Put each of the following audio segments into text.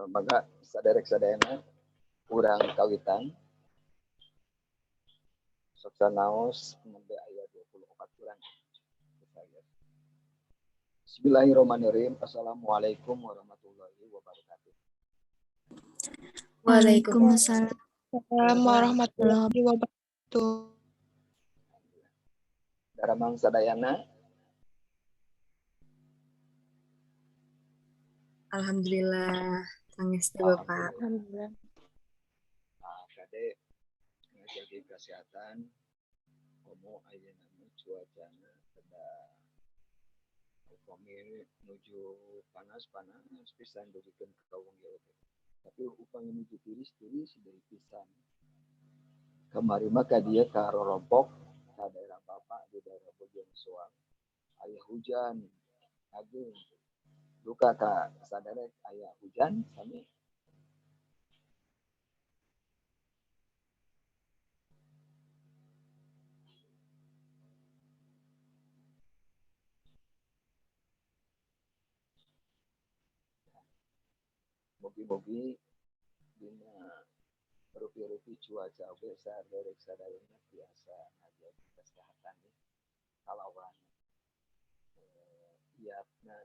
Maka saderek sadayana, urang kawitan. Sok sanaos nembe aya 24 urang. Bismillahirrahmanirrahim. Assalamualaikum warahmatullahi wabarakatuh. Waalaikumsalam warahmatullahi wabarakatuh. Daramang sadayana? Alhamdulillah, pangestu, Bapak. Alhamdulillah. Nah, kade ngajagi kesehatan, komo ayeuna mah cuacana rada upami nuju panas-panas pisan dugikeun ka wengi oge. Tapi upami nuju tiris-tiris deui pisan. Kamari mah ka dieu ka Rorompok, ka daerah Bapak di daerah Bojong Soang. Aya hujan ageung. Duka ka saderek aya hujan sami? Mugi-mugi dina rupi-rupi cuaca oge saderek sadayana tiasa ngajaga kesehatan nih kalawan iatna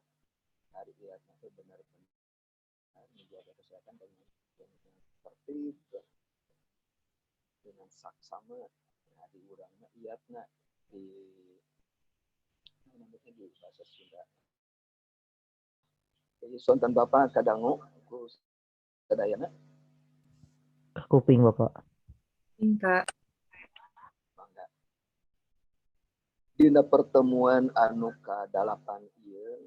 hari iatna teh benar-benar menjaga kesehatan dengan tertib, dengan saksama. Nah, di urang mah iatna di namanya di bahasa Sunda. Jadi sonten Bapak kadangu ku sadayana? Kuping, Bapak. Pak. Mangga. Dina pertemuan anu ka-8 ieu,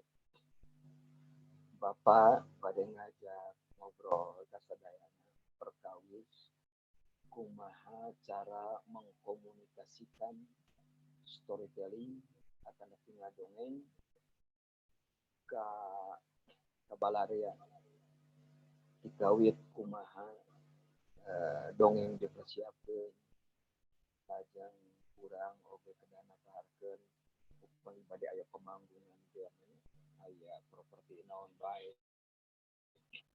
Bapak bade ngajak ngobrol ka sadayana perkawis kumaha cara mengkomunikasikan storytelling atau ngadongeng ka balarea. Dikawit kumaha dongeng dipersiapkeun, lajeng urang oge kedah napaharkeun upami bade aya pemanggungan teh aya properti naon bae,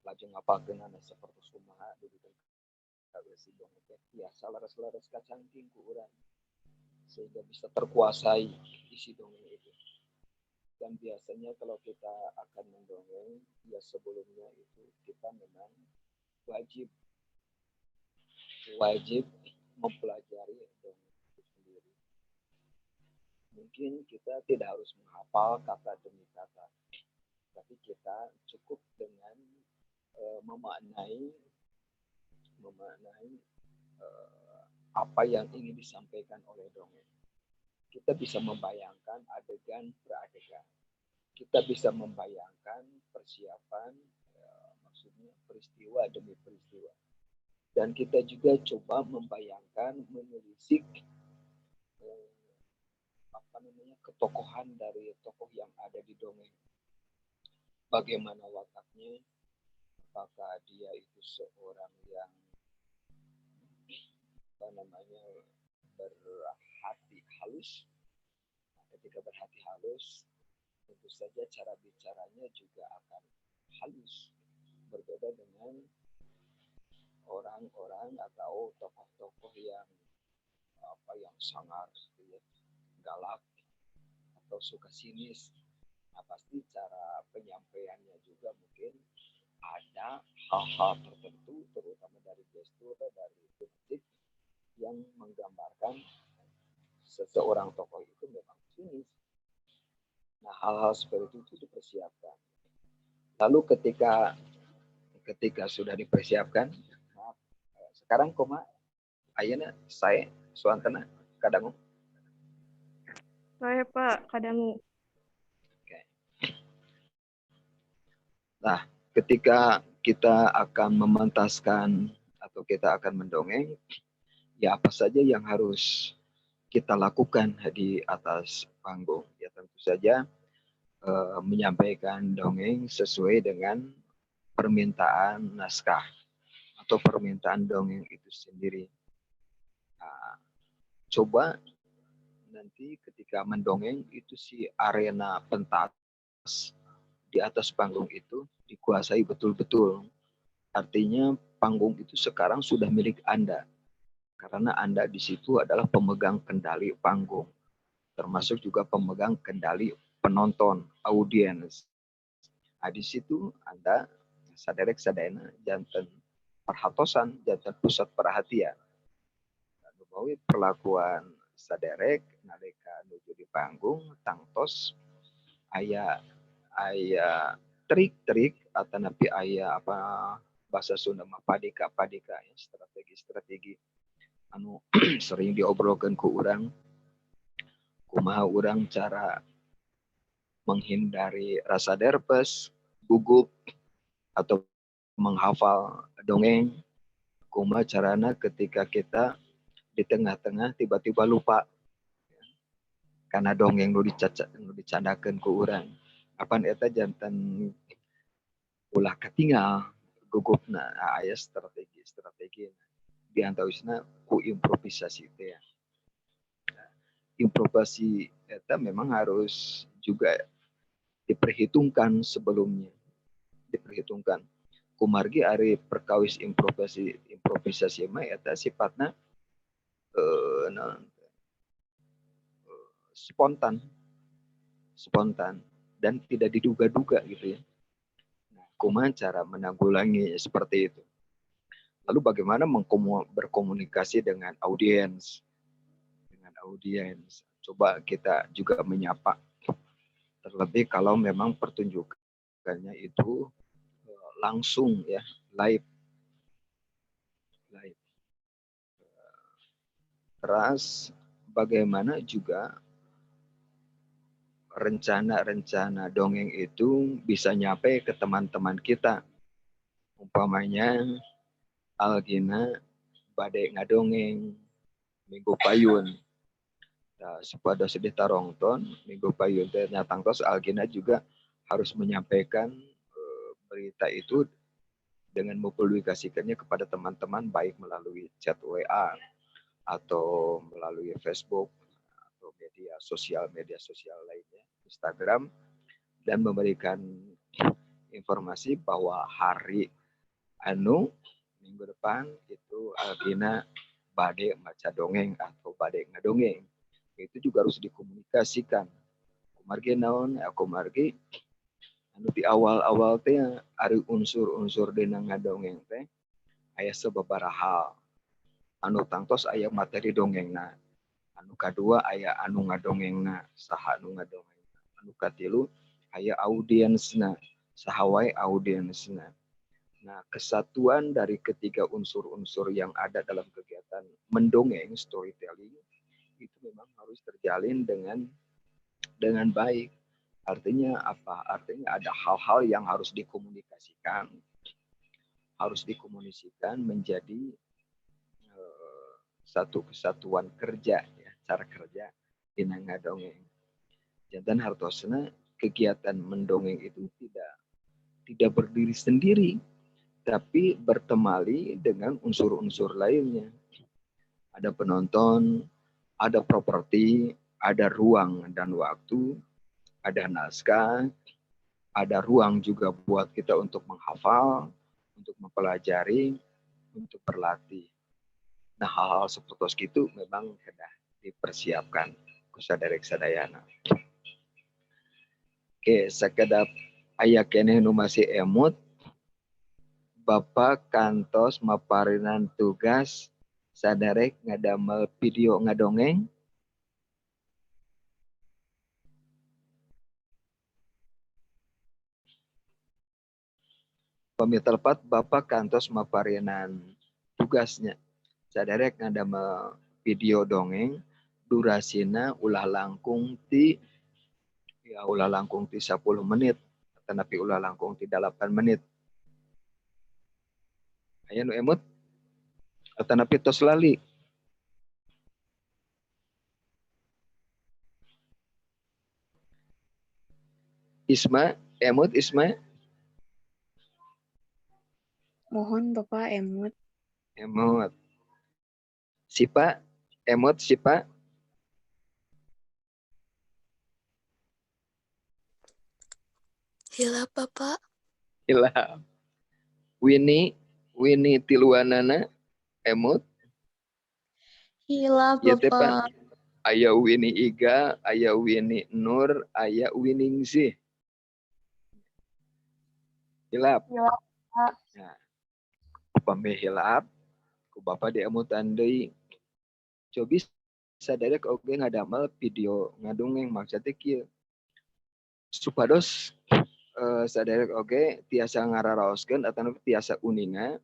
lajeng ngapalkeunana sapertos kumaha dugikeun ka si dongeng teh tiasa leres-leres kacangking ku urang sehingga bisa terkuasai isi dongeng itu. Dan biasanya kalau kita akan mendongeng, ya sebelumnya itu kita memang wajib wajib mempelajari dongeng itu sendiri. Mungkin kita tidak harus menghafal kata demi kata, tapi kita cukup dengan memaknai memaknai apa yang ingin disampaikan oleh dongeng. Kita bisa membayangkan adegan per adegan. Kita bisa membayangkan persiapan, maksudnya peristiwa demi peristiwa. Dan kita juga coba membayangkan, menelisik apa namanya, ketokohan dari tokoh yang ada di dongeng. Bagaimana wataknya, apakah dia itu seorang yang apa namanya, berhati halus. Nah, ketika berhati halus, tentu saja cara bicaranya juga akan halus, berbeda dengan orang-orang atau tokoh-tokoh yang apa, yang sangar, gitu ya, galak atau suka sinis. Nah, pasti cara penyampaiannya juga mungkin ada hal-hal tertentu, terutama dari gestur, dari detik yang menggambarkan seseorang tokoh itu memang sinis. Nah, hal-hal seperti itu dipersiapkan. Lalu ketika ketika sudah dipersiapkan, maaf, sekarang kumaha ayeuna, saya suantena kadangu? Saya, Pak, kadangu. Oke. Nah, ketika kita akan mementaskan atau kita akan mendongeng, ya apa saja yang harus kita lakukan di atas panggung? Ya tentu saja menyampaikan dongeng sesuai dengan permintaan naskah atau permintaan dongeng itu sendiri. Nah, coba nanti ketika mendongeng itu si arena pentas di atas panggung itu dikuasai betul-betul. Artinya panggung itu sekarang sudah milik Anda. Karena Anda di situ adalah pemegang kendali panggung. Termasuk juga pemegang kendali penonton, audiens. Nah, di situ Anda saderek sadayana janten perhatosan, janten pusat perhatian. Numawi perlakuan saderek nalika nuju di panggung tangtos aya aya trik-trik atau napi aya apa bahasa Sunda mah padika-padika ya, strategi-strategi anu sering diobrolkan ku urang, kumaha urang cara menghindari rasa nervous, gugup, atau menghafal dongeng, kumaha carana ketika kita di tengah-tengah tiba-tiba lupa karena dongeng nu dicaca nu dicandakeun ku urang. Apan eta janten ulah katingal gugupna. Nah, aya strategi-strategi di antawisna ku improvisasi teh. Nah, improvisasi eta memang harus juga diperhitungkan sebelumnya. Diperhitungkan. Kumargi ari perkawis improvisasi improvisasi mah eta sifatna naon, spontan spontan dan tidak diduga-duga gitu ya. Nah, kumaha cara menanggulangi seperti itu? Lalu bagaimana berkomunikasi dengan audiens? Dengan audiens. Coba kita juga menyapa. Terlebih kalau memang pertunjukannya itu langsung ya, live. Live. Terus bagaimana juga rencana-rencana dongeng itu bisa nyampe ke teman-teman kita. Umpamanya Algina bade ngadongeng minggu payun. Nah, supados ditarongton minggu payun teh tangtos Algina juga harus menyampaikan berita itu dengan mempublikasikannya kepada teman-teman, baik melalui chat WA atau melalui Facebook atau media sosial lainnya, Instagram, dan memberikan informasi bahwa hari anu minggu depan itu Algina bade maca dongeng atau bade ngadongeng. Itu juga harus dikomunikasikan. Kumargi naon ya? Kumargi anu di awal-awal teh ari unsur-unsur dina ngadongeng teh aya sababaraha hal anu tangtos aya materi dongengna, anu kadua aya anu ngadongengna, saha anu ngadongengna, anu katilu aya audiensna, saha wae audiensna. Nah, kesatuan dari ketiga unsur-unsur yang ada dalam kegiatan mendongeng, storytelling itu memang harus terjalin dengan baik. Artinya apa? Artinya ada hal-hal yang harus dikomunikasikan. Harus dikomunikasikan menjadi satu kesatuan kerja ya, cara kerja dina ngadongeng. Janten hartosna kegiatan mendongeng itu tidak tidak berdiri sendiri, tapi bertemali dengan unsur-unsur lainnya. Ada penonton, ada properti, ada ruang dan waktu, ada naskah, ada ruang juga buat kita untuk menghafal, untuk mempelajari, untuk berlatih. Nah, hal-hal seperti itu memang kedah dipersiapkan ku saderek sadayana. Oke, sakedap aya keneh nu masih emut, Bapak kantos maparinan tugas saderek ngadamel video ngadongeng. Pami telepat Bapak kantos maparinan tugasnya. Saderek ngadamel video dongeng, durasina ulah langkung ti ya ulah langkung ti 10 menit tetapi ulah langkung ti 8 menit. Aya nu emut atanapi tos lali? Isma, emut Isma? Mohon Bapak, emut. Emut. Sipa, emut Sipa? Hilap, Bapak. Hilap. Winnie? Wini tiluanana emut? Hilap, Ieu teh pan Bapak. Aya Wini Iga, aya Wini Nur, aya Winingsih. Hilap. Hilap, Pak. Nah, upami hilap, ku Bapak diemutan deui. Cobi saderek oge ngadamel video ngadongeng, maksudnya kieu. Supados saderek oge tiasa ngararaoskeun atau tiasa uninga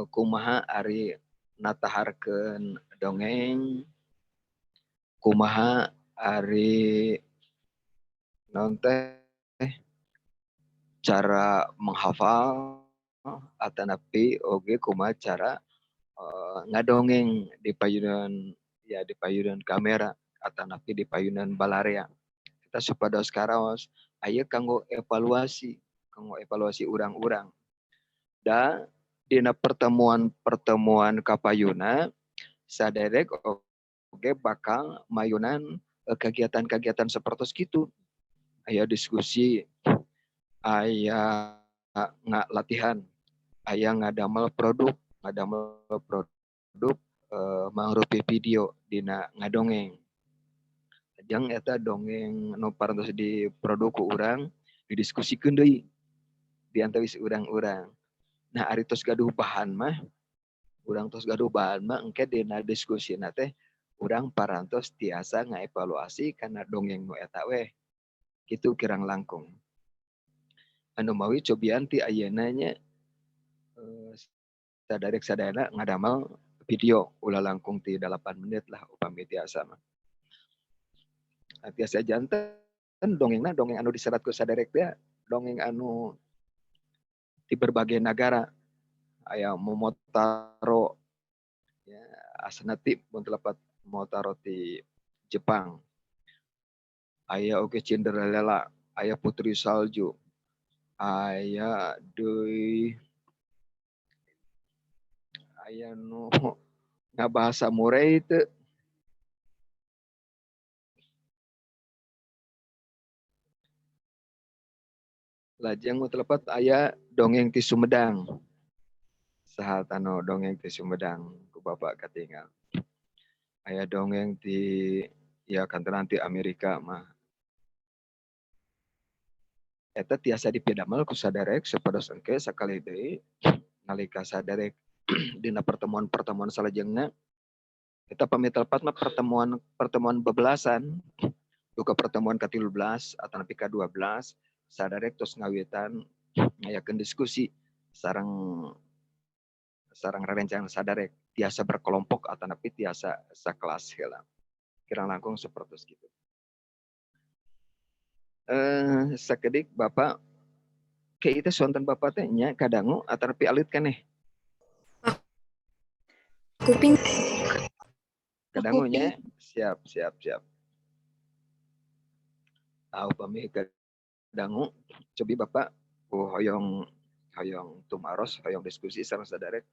kumaha ari nataharkeun dongeng, kumaha ari naon teh cara menghafal atanapi oge kumaha cara ngadongeng di payunan, ya, di payunan kamera atanapi di payunan balarea. Kita supados karaos aya kanggo evaluasi urang-urang. Da dina pertemuan-pertemuan kapayuna saderek oge bakal mayunan kegiatan-kegiatan seperti kitu. Aya diskusi, aya latihan, aya ngadamel produk mangrupi video dina ngadongeng. Jang eta dongeng nu parantos diproduk ku urang didiskusikeun deui di antawis urang-urang. Nah, ari tos gaduh bahan mah, urang tos gaduh bahan mah, engke dina diskusina teh urang parantos tiasa ngaevaluasi kana dongeng nu eta weh. Kitu kirang langkung. Anu mawi cobian ti ayeuna nya saderek sadayana ngadamel video ulah langkung ti 8 menit lah upami tiasa mah. Nah, tiasa janten dongengna dongeng anu diserat ku saderek teh, dongeng anu di berbagai nagara. Aya Momotaro ya, asana ti mun teu lepat Momotaro ti Jepang. Aya oge Cinderella, aya Putri Salju, aya deui, aya nu ngabahas samurai teu. Lajeng nu telepat aya dongeng ti Sumedang. Saha tano dongeng ti Sumedang ku Bapak katingal. Aya dongeng ti, ya, kantenan ti Amerika mah. Eta tiasa dipidamel ku saderek supados engke sakali deui nalika saderek dina pertemuan-pertemuan salajengna eta, pami telepat mah pertemuan pertemuan bebelasan duka pertemuan ke-13 atau nepi ka-12, saderek tos ngawitan ngayakeun diskusi sareng sareng rerencangan saderek, tiasa berkelompok atau nepi tiasa sakelas heula. Kirang langkung seperti gitu. Sakedik Bapak ke itu sonten Bapak teh nya kadangu atau nepi alit keneh? Kuping. Kadangu nya, siap siap siap. Tahu upami kadangu, cobi Bapak oh, hoyong hoyong tumaros, hoyong diskusi sareng saderek.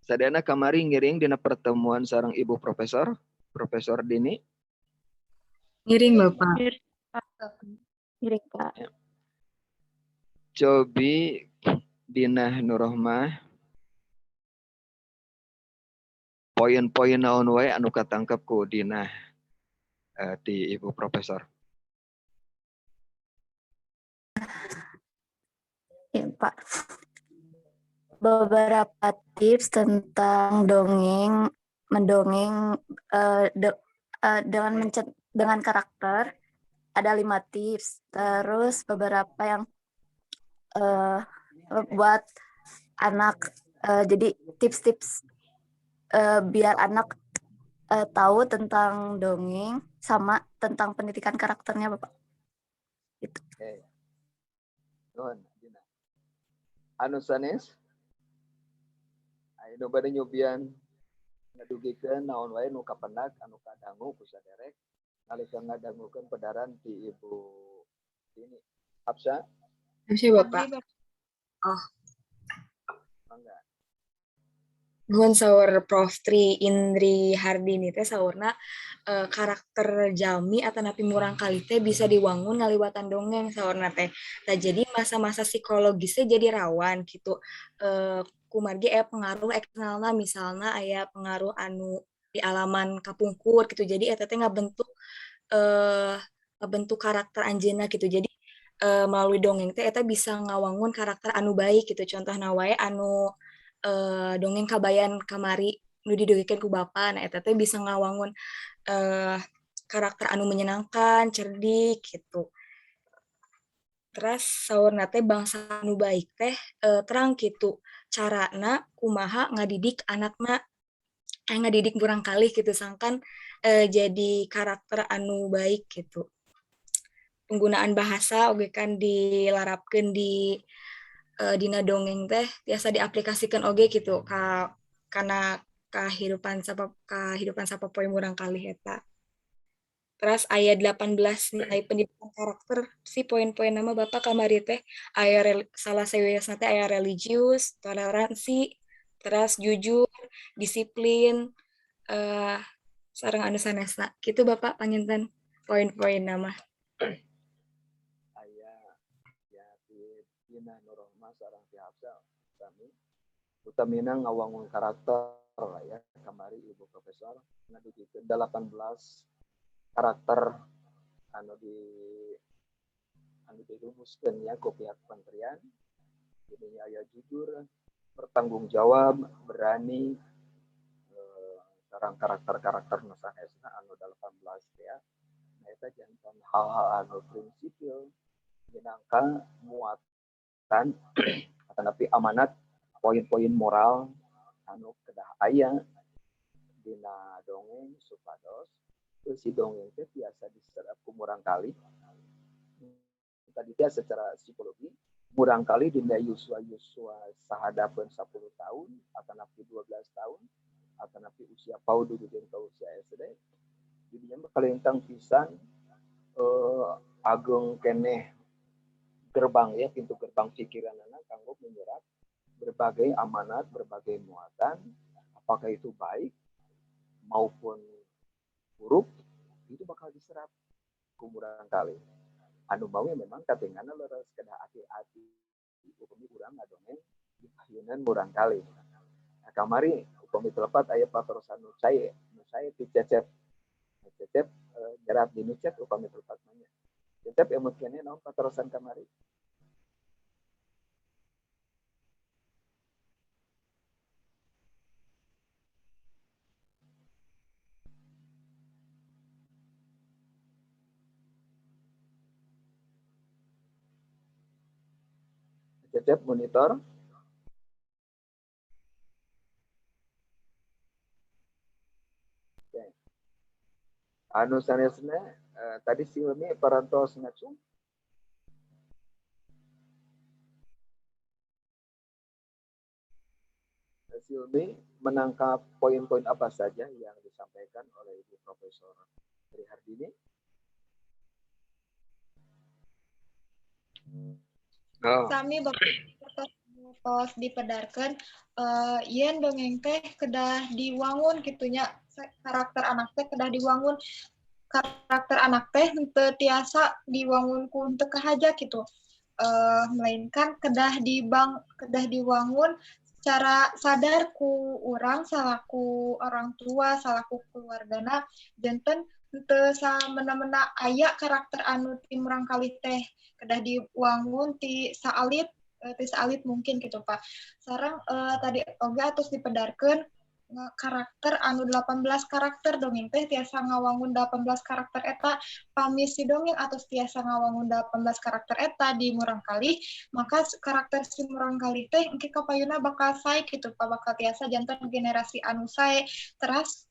Sadayana kamari ngiring dina pertemuan sareng Ibu Profesor, Profesor Dini? Ngiring, Bapak. Ngiring, Pak. Ya. Cobi Dina Nurrohmah, poin-poin naon wae anu katangkep ku Dina ti Ibu Profesor? Ya, Pak. Beberapa tips tentang dongeng, mendongeng dengan karakter ada 5 tips. Terus beberapa yang buat anak, jadi tips-tips biar anak tahu tentang dongeng sama tentang pendidikan karakternya, Bapak. Gitu. Oke. Nuhun, Dina. Anu sanes? Aya nu bade nyubian ngadugikeun naon wae nu kapendak anu kadangu ku saderek nalika ngadangukeun pedaran ti Ibu ini Hapsa? Hapsa, Bapak. Oh. Mangga. Nuhun, saur Prof Tri Indri Hardini teh saurna karakter jalmi atanapi murangkalih teh bisa diwangun ngaliwatan dongeng saurna teh. Tah, jadi masa-masa psikologisnya jadi rawan gitu. Kumargi aya pengaruh eksternalna, misalna aya pengaruh anu di alaman kapungkur gitu. Jadi eta teh ngabentuk karakter anjeunna gitu. Jadi melalui dongeng teh eta bisa ngawangun karakter anu baik gitu. Contohna wae anu dongeng Kabayan kamari nu didongengkeun ku bapa. Nah, eta teh bisa ngawangun karakter anu menyenangkan, cerdik gitu. Terus saurna teh bangsa anu baik teh terang gitu carana kumaha ngadidik anakna, ngadidik murangkalih gitu, sangkan jadi karakter anu baik gitu. Penggunaan bahasa oge kan dilarapkeun di dina dongeng teh tiasa diaplikasikan oge gitu ka kana kahirupan sapopoe murangkalih eta. Terus aya 18 nilai pendidikan karakter si poin-poin nama Bapak kamari teh aya salah sawiosna teh aya religius, toleransi, terus jujur, disiplin, sareng anu sanesna. Kitu, Bapak, panginten poin-poin nama. Aya ya ti Dina Nurrohmah sareng ti Hafsa sami, utamina ngawangun karakter lah ya. Kamari Ibu Profesor ngadugikeun 18 karakter anu dirumuskeun ya ku pihak kementerian. Jadinya aya jujur, bertanggung jawab, berani, sareng karakter-karakter nu sanesna anu 18 ya. Nah, eta janten hal-hal anu prinsipil minangka muatan atanapi amanat poin-poin moral anu kedah aya dina dongeng supados si dongeng teh biasa diserap ku murangkalih. Tadi dia secara psikologi murangkalih dina yuswa-yuswa sahadapeun 10 tahun atanapi 12 tahun atanapi usia PAUD dugi ka usia SD, jadinya kalintang pisan ageng keneh gerbang ya, pintu gerbang pikiran anak kanggo menyerap berbagai amanat, berbagai muatan, apakah itu baik maupun buruk, itu bakal diserap ku murangkalih. Anu mawi memang katinggalna leres kedah hati-hati upami urang ngadongeng di payunan murangkalih. Nah, kamari upami telepat aya patarosan nu sae ti Cecep. Cecep nyerap di nu chat upami telepat nanya. Cecep, emut keneh naon patarosan kamari? Cecep monitor. Oke. Anu sanesna tadi si Umi parantos ngacung. Si Umi menangkap poin-poin apa saja yang disampaikan oleh Ibu Profesor Tri Hardini? Oh. Sami, Bapak, tos dipedarkan yen dongeng teh kedah diwangun gitunya, karakter anak teh kedah diwangun. Karakter anak teh henteu tiasa diwangun ku henteu kahaja gitu, melainkan kedah diwangun secara sadar ku urang salaku orang tua, salaku keluargana, janten henteu samena-mena aya karakter anu ti murangkalih teh, kedah diwangun ti saalit mungkin gitu, Pak. Sareng tadi oge atos dipedarkeun karakter anu 18 karakter, dongeng teh tiasa ngawangun 18 karakter eta. Pami si dongeng atau tiasa ngawangun 18 karakter eta di murangkalih, maka karakter si murangkalih teh engke kapayuna bakal sae gitu, Pak, bakal tiasa janten generasi anu sae. Teras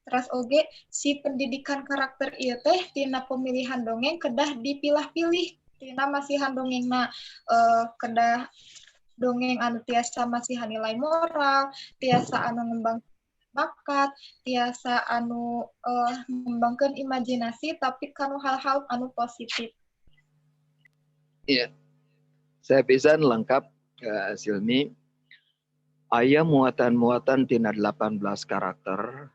teras oge si pendidikan karakter ieu teh tina pemilihan dongeng kedah dipilah-pilih tina masihan dongengna, kedah dongeng anu tiasa masihan nilai moral, tiasa anu ngembang bakat, tiasa anu ngembangkeun imajinasi, tapi kanu hal-hal anu positif. Iya. Saya bisa lengkap, Silmi. Aya muatan-muatan tina 18 karakter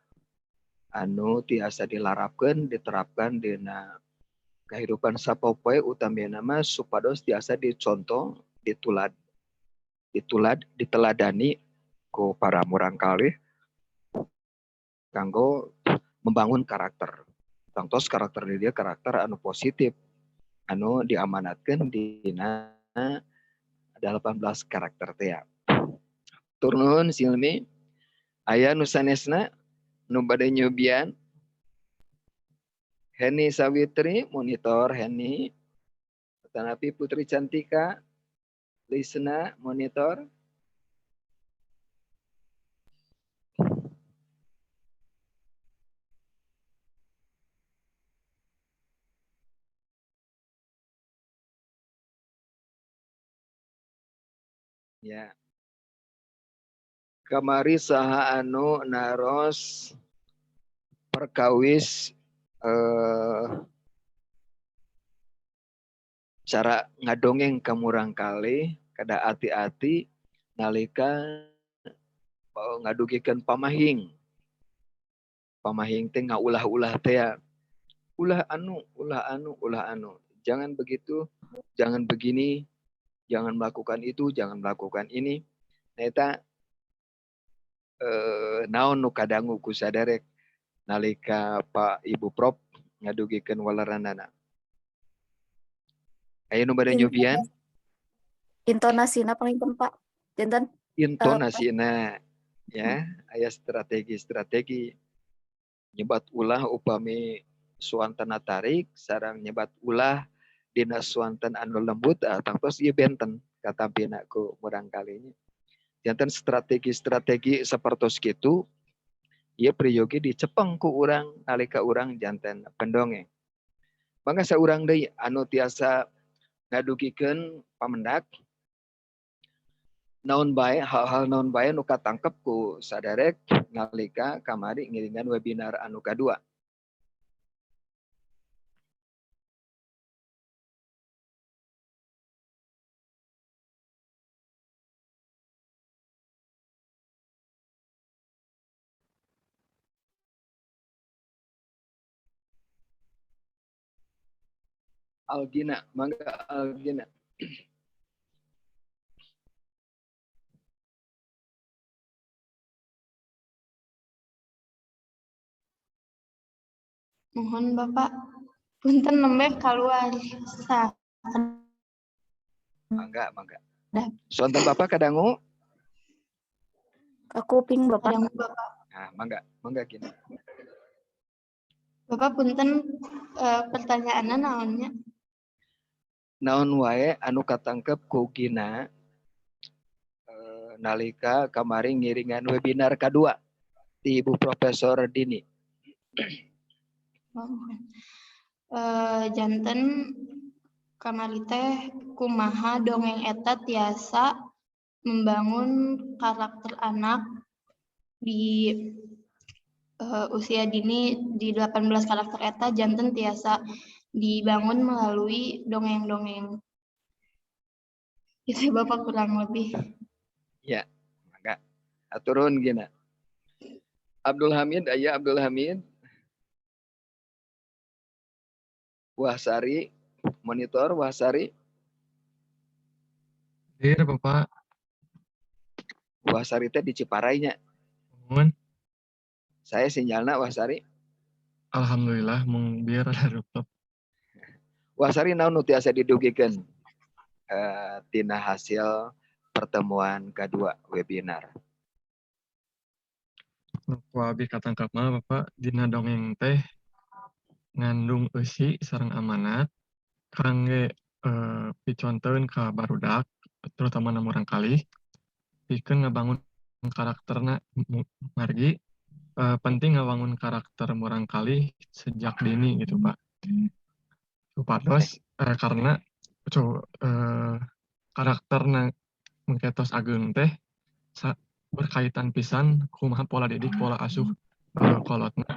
anu tiasa dilarapkeun, diterapkan dina kehidupan sapopoe, utamina mah supados tiasa dicontoh, ditulad ditulad diteladani ku para murangkalih kanggo membangun karakter. Tangtos karakter di dia karakter anu positif anu diamanatkeun dina 18 karakter teh ya. Hatur nuhun, Silmi. Aya nu sanesna nu bade nyubian? Heni Sawitri monitor, Heni. Tanapi Putri Cantika Lisna monitor. Ya. Kamari saha anu naros perkawis cara ngadongeng ka murangkalih kedah ati-ati nalika ngadugikeun pamahing. Pamahing teh ngaulah-ulah teh ya. Ulah anu, ulah anu, ulah anu. Jangan begitu, jangan begini, jangan melakukan itu, jangan melakukan ini. Nah, eta naon nu kadangu ku saderek nalika Pak Ibu Prof ngadugikeun waleranana? Aya nu bade nyubian? Intonasina panginten, Pak. Janten Intonasina ya, aya strategi-strategi nyebat ulah upami suantana tarik sareng nyebat ulah dina suanten anu lembut, tangtos ieu benten katampina ku murangkalih nya. Janten strategi-strategi sapertos kitu ieu priyogi dicepeng ku urang nalika urang janten pendongeng. Mangga saurang deui anu tiasa ngadugikeun pamendak naon bae, hal-hal naon bae nu katangkep ku saderek nalika kamari ngiringan webinar anu kadua. Algina, mangga Algina. Mohon Bapak, punten nembe kaluar sa. Mangga, mangga. Sonten Bapak kadangu? Kakuping, Bapak. Kadangu, Bapak. Nah, mangga, mangga Gina. Bapak, punten, pertanyaanna naonnya? Naon wae anu katangkep ku Gina nalika kamari ngiringan webinar kadua ti Ibu Profesor Dini. Oh, janten kamari teh kumaha dongeng eta tiasa membangun karakter anak di usia dini, di 18 karakter eta janten tiasa dibangun melalui dongeng-dongeng. Itu Bapak kurang lebih. Ya, mangga. Hatur nuhun, Gina. Abdul Hamid, aya Abdul Hamid? Wahsari, monitor Wahsari. Hadir, Bapak. Wahsari teh di Ciparai nya. Mohon. Sae sinyalna, Wahsari? Alhamdulillah, mung biar ada ruptop. Wahsari, naon nu tiasa didugikeun tina hasil pertemuan kedua webinar? Nu ku abi katangkap mah, Bapak, dina dongeng teh ngandung eusi sareng amanat kangge piconteun ka barudak, terutama murangkalih, pikeun ngabangun karakterna, margi penting ngabangun karakter murangkalih sejak dini gitu, Pak, supados karena karakterna mengke tos ageng teh berkaitan pisan kumaha pola didik, pola asuh kolotna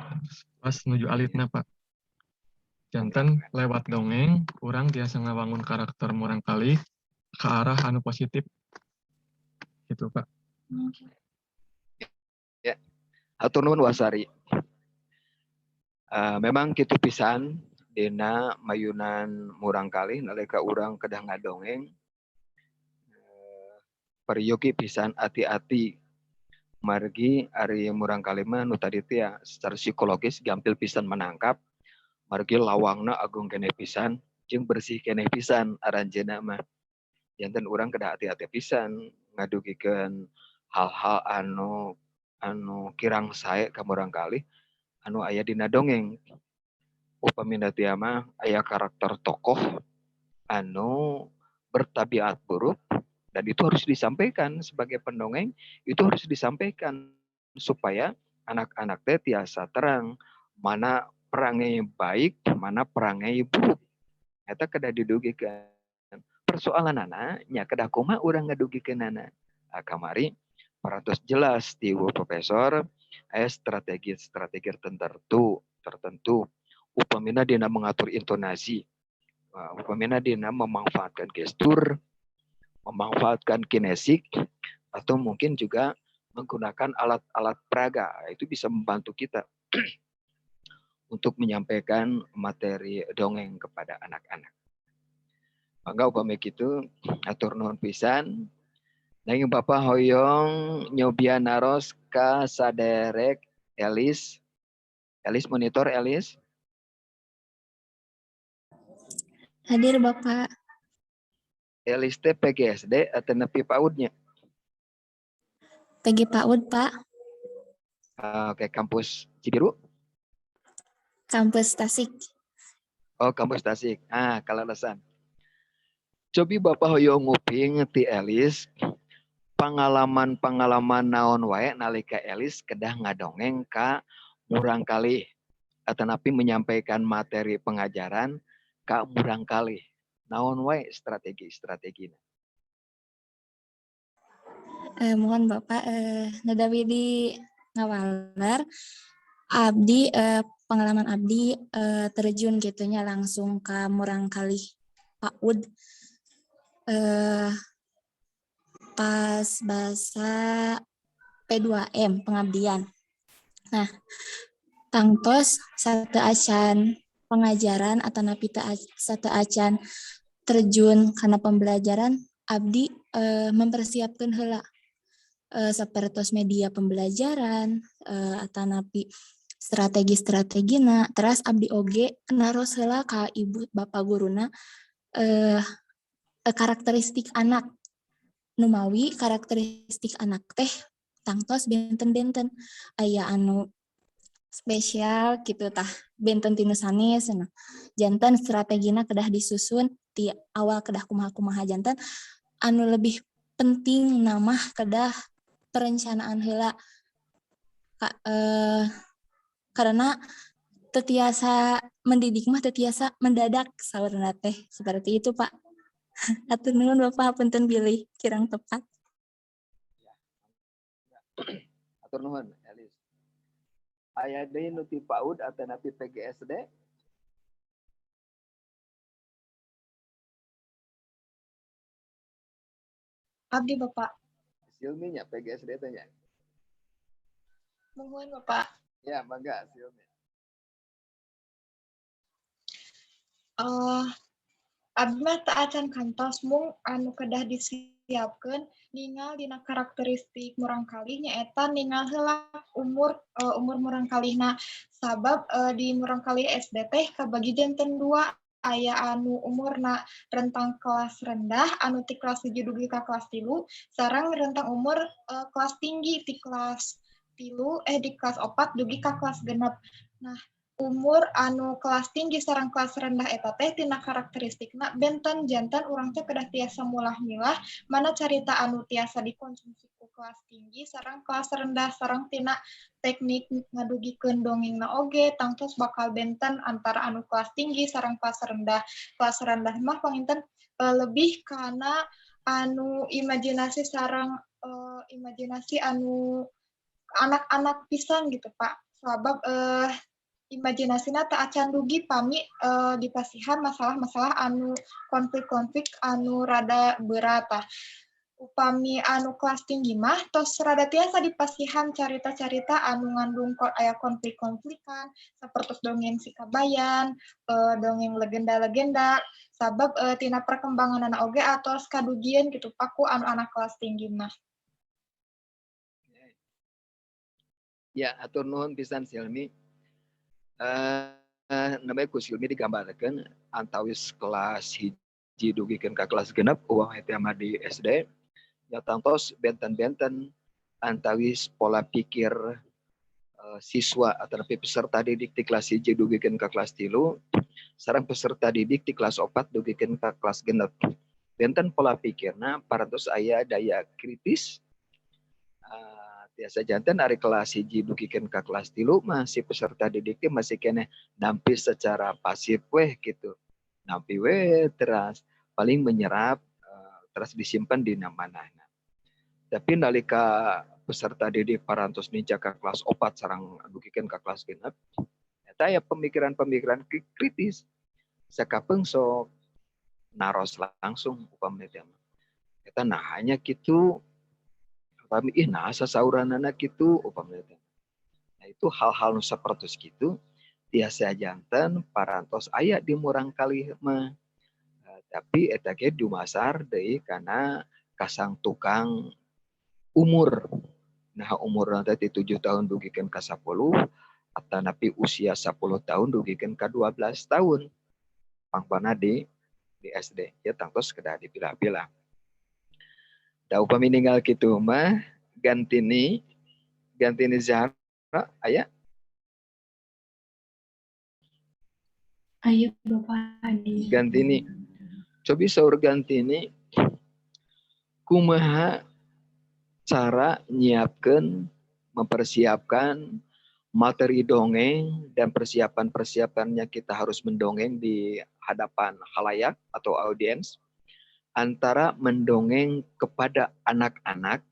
pas nuju alitna, Pak. Janten lewat dongeng urang tiasa ngabangun karakter murangkalih ke arah anu positif gitu, Pak. Ya. Hatur nuhun, Wasari. Memang kitu pisan dina mayunan murangkalih nalika urang kedah ngadongeng, peryogi pisan hati-hati, margi ari murangkalih mah nu tadi teh ya, secara psikologis gampil pisan menangkap, margi lawangna agung keneh pisan jeung bersih keneh pisan aranjeunna mah. Janten urang kedah hati-hati pisan ngadugikeun hal-hal anu anu kirang sae ka murangkalih anu aya dina dongeng. Upamina teh mah aya karakter tokoh anu bertabiat buruk, dan itu harus disampaikan sebagai pendongeng, itu harus disampaikan supaya anak-anak teh tiasa terang mana perangai baik, mana perangai buruk. Eta kedah didugikeun. Persoalanana nya kedah kumaha urang ngadugikeunana. Ah, kamari parantos jelas ti Bu Profesor aya strategi-strategi tertentu tertentu upamina dina mengatur intonasi, upamina dina memanfaatkan gestur, memanfaatkan kinesik, atau mungkin juga menggunakan alat-alat peraga. Itu bisa membantu kita untuk menyampaikan materi dongeng kepada anak-anak. Mangga, upami kitu hatur nuhun pisan. Nanging Bapak hoyong nyobian naros ka saderek Elis. Elis, monitor Elis. Hadir, Bapak. Elis teh PGSD atau nepi PAUD-nya? PG PAUD, Pak. Oke, kampus Cibiru? Kampus Tasik. Oh, kampus Tasik. Ah, kaleresan. Cobi Bapak hoyong nguping ti Elis pengalaman-pengalaman naon wae nalika Elis kedah ngadongeng ka murangkalih atanapi menyampaikan materi pengajaran ka murangkalih. Naon wae strategi-strategina? Mohon Bapak, nadawi di ngawaler abdi, pengalaman abdi terjun gitunya langsung ke murangkalih PAUD pas bahasa P2M pengabdian. Nah, tangtos sateuacan pengajaran atanapi sateuacan terjun karena pembelajaran, abdi mempersiapkan heula sapertos media pembelajaran atanapi strategi-strategina. Terus abdi oge naros heula ka ibu bapak guruna karakteristik anak, numawi karakteristik anak teh tangtos benten-benten, aya anu spesial gitu tah, benten ti nu sanes. Nah, janten strategina kedah disusun ti awal, kedah kumaha-kumaha. Janten anu lebih penting nama kedah perencanaan heula, karena teu tiasa mendidik mah teu tiasa mendadak saurna teh. Seperti itu, Pak. Hatur nuhun, Bapak, punten bilih kirang tepat. Hatur nuhun, Elis. Aya deui nu ti PAUD atanapi PGSD? Abdi, Bapak. Silmi nya PGSD teh nya. Mohon, Bapak. Ya, mangga, Silmi. Abdi mah teu acan kantos, mung anu kedah disiapkeun ningal dina karakteristik murangkalih nyaeta ningal heula umur murangkalihna, sabab di murangkalih SD teh kabagi janten dua, aya anu umurna rentang kelas rendah anu ti kelas 7 dugi ka kelas 3, sareng rentang umur kelas tinggi ti kelas 3, eh, di kelas 4 dugi ka kelas 6. Nah, umur anu kelas tinggi sareng kelas rendah eta teh tina karakteristikna benten, janten urang teh kedah tiasa mulah-milah mana carita anu tiasa dikonsumsi ku kelas tinggi sareng kelas rendah. Sareng tina teknik ngadugikeun dongengna oge tangtos bakal benten antara anu kelas tinggi sareng kelas rendah. Kelas rendah mah panginten lebih kana anu imajinasi sareng imajinasi anu anak-anak pisan gitu, Pak, sabab imajinasina teu acan dugi pami dipasihan masalah-masalah anu konflik-konflik anu rada berat tah. Upami anu kelas tinggi mah tos rada tiasa dipasihan carita-carita anu ngandung aya konflik-konflikan sapertos dongeng si Kabayan, dongeng legenda-legenda, sabab tina perkembanganana oge atos kadugieun gitu, Pak, ku anu anak kelas tinggi mah. Ya, atur nuhun pisan, Silmi. Namanya ku Silmi digambarkeun antawis kelas 1 dugikeun ka kelas 6 uang eta mah di SD ya, tangtos benten-benten antawis pola pikir siswa atau peserta didik di kelas 1 dugikeun ka kelas 3 sareng peserta didik di kelas 4 dugikeun ka kelas 6. Benten pola pikirna, parantos aya daya kritis. Biasa janten ari kelas 1 dugikeun ka kelas 3 masih peserta didik masih keneh nampi secara pasif weh gitu, nampi weh teras paling menyerap, terus disimpan di manahna. Tapi nalika peserta didik parantos nincak ka kelas 4 sareng dugikeun ka kelas 6, eta ya pemikiran-pemikiran kritis, sakapeung sok naros langsung upamana teh eta nah hanya gitu, upami ih nah sasauranana kitu upamana teh. Nah, itu hal-hal nu sapertos kitu tiasa janten parantos aya di murangkalih mah. Tapi eta ge dumasar deui kana kasang tukang umur. Nah, umur teh ti 7 tahun dugikeun ka 10 atanapi usia 10 tahun dugikeun ka 12 tahun. Pangpana di SD ya tangtos kedah dipilah-pilah. Da upami ninggal kitu mah Gantini Zahra aya? Ayo, Bapak Adi. Gantini. Cobi saur Gantini, kumaha cara nyiapkan, mempersiapkan materi dongeng dan persiapan-persiapannya kita harus mendongeng di hadapan khalayak atau audiens, antara mendongeng kepada anak-anak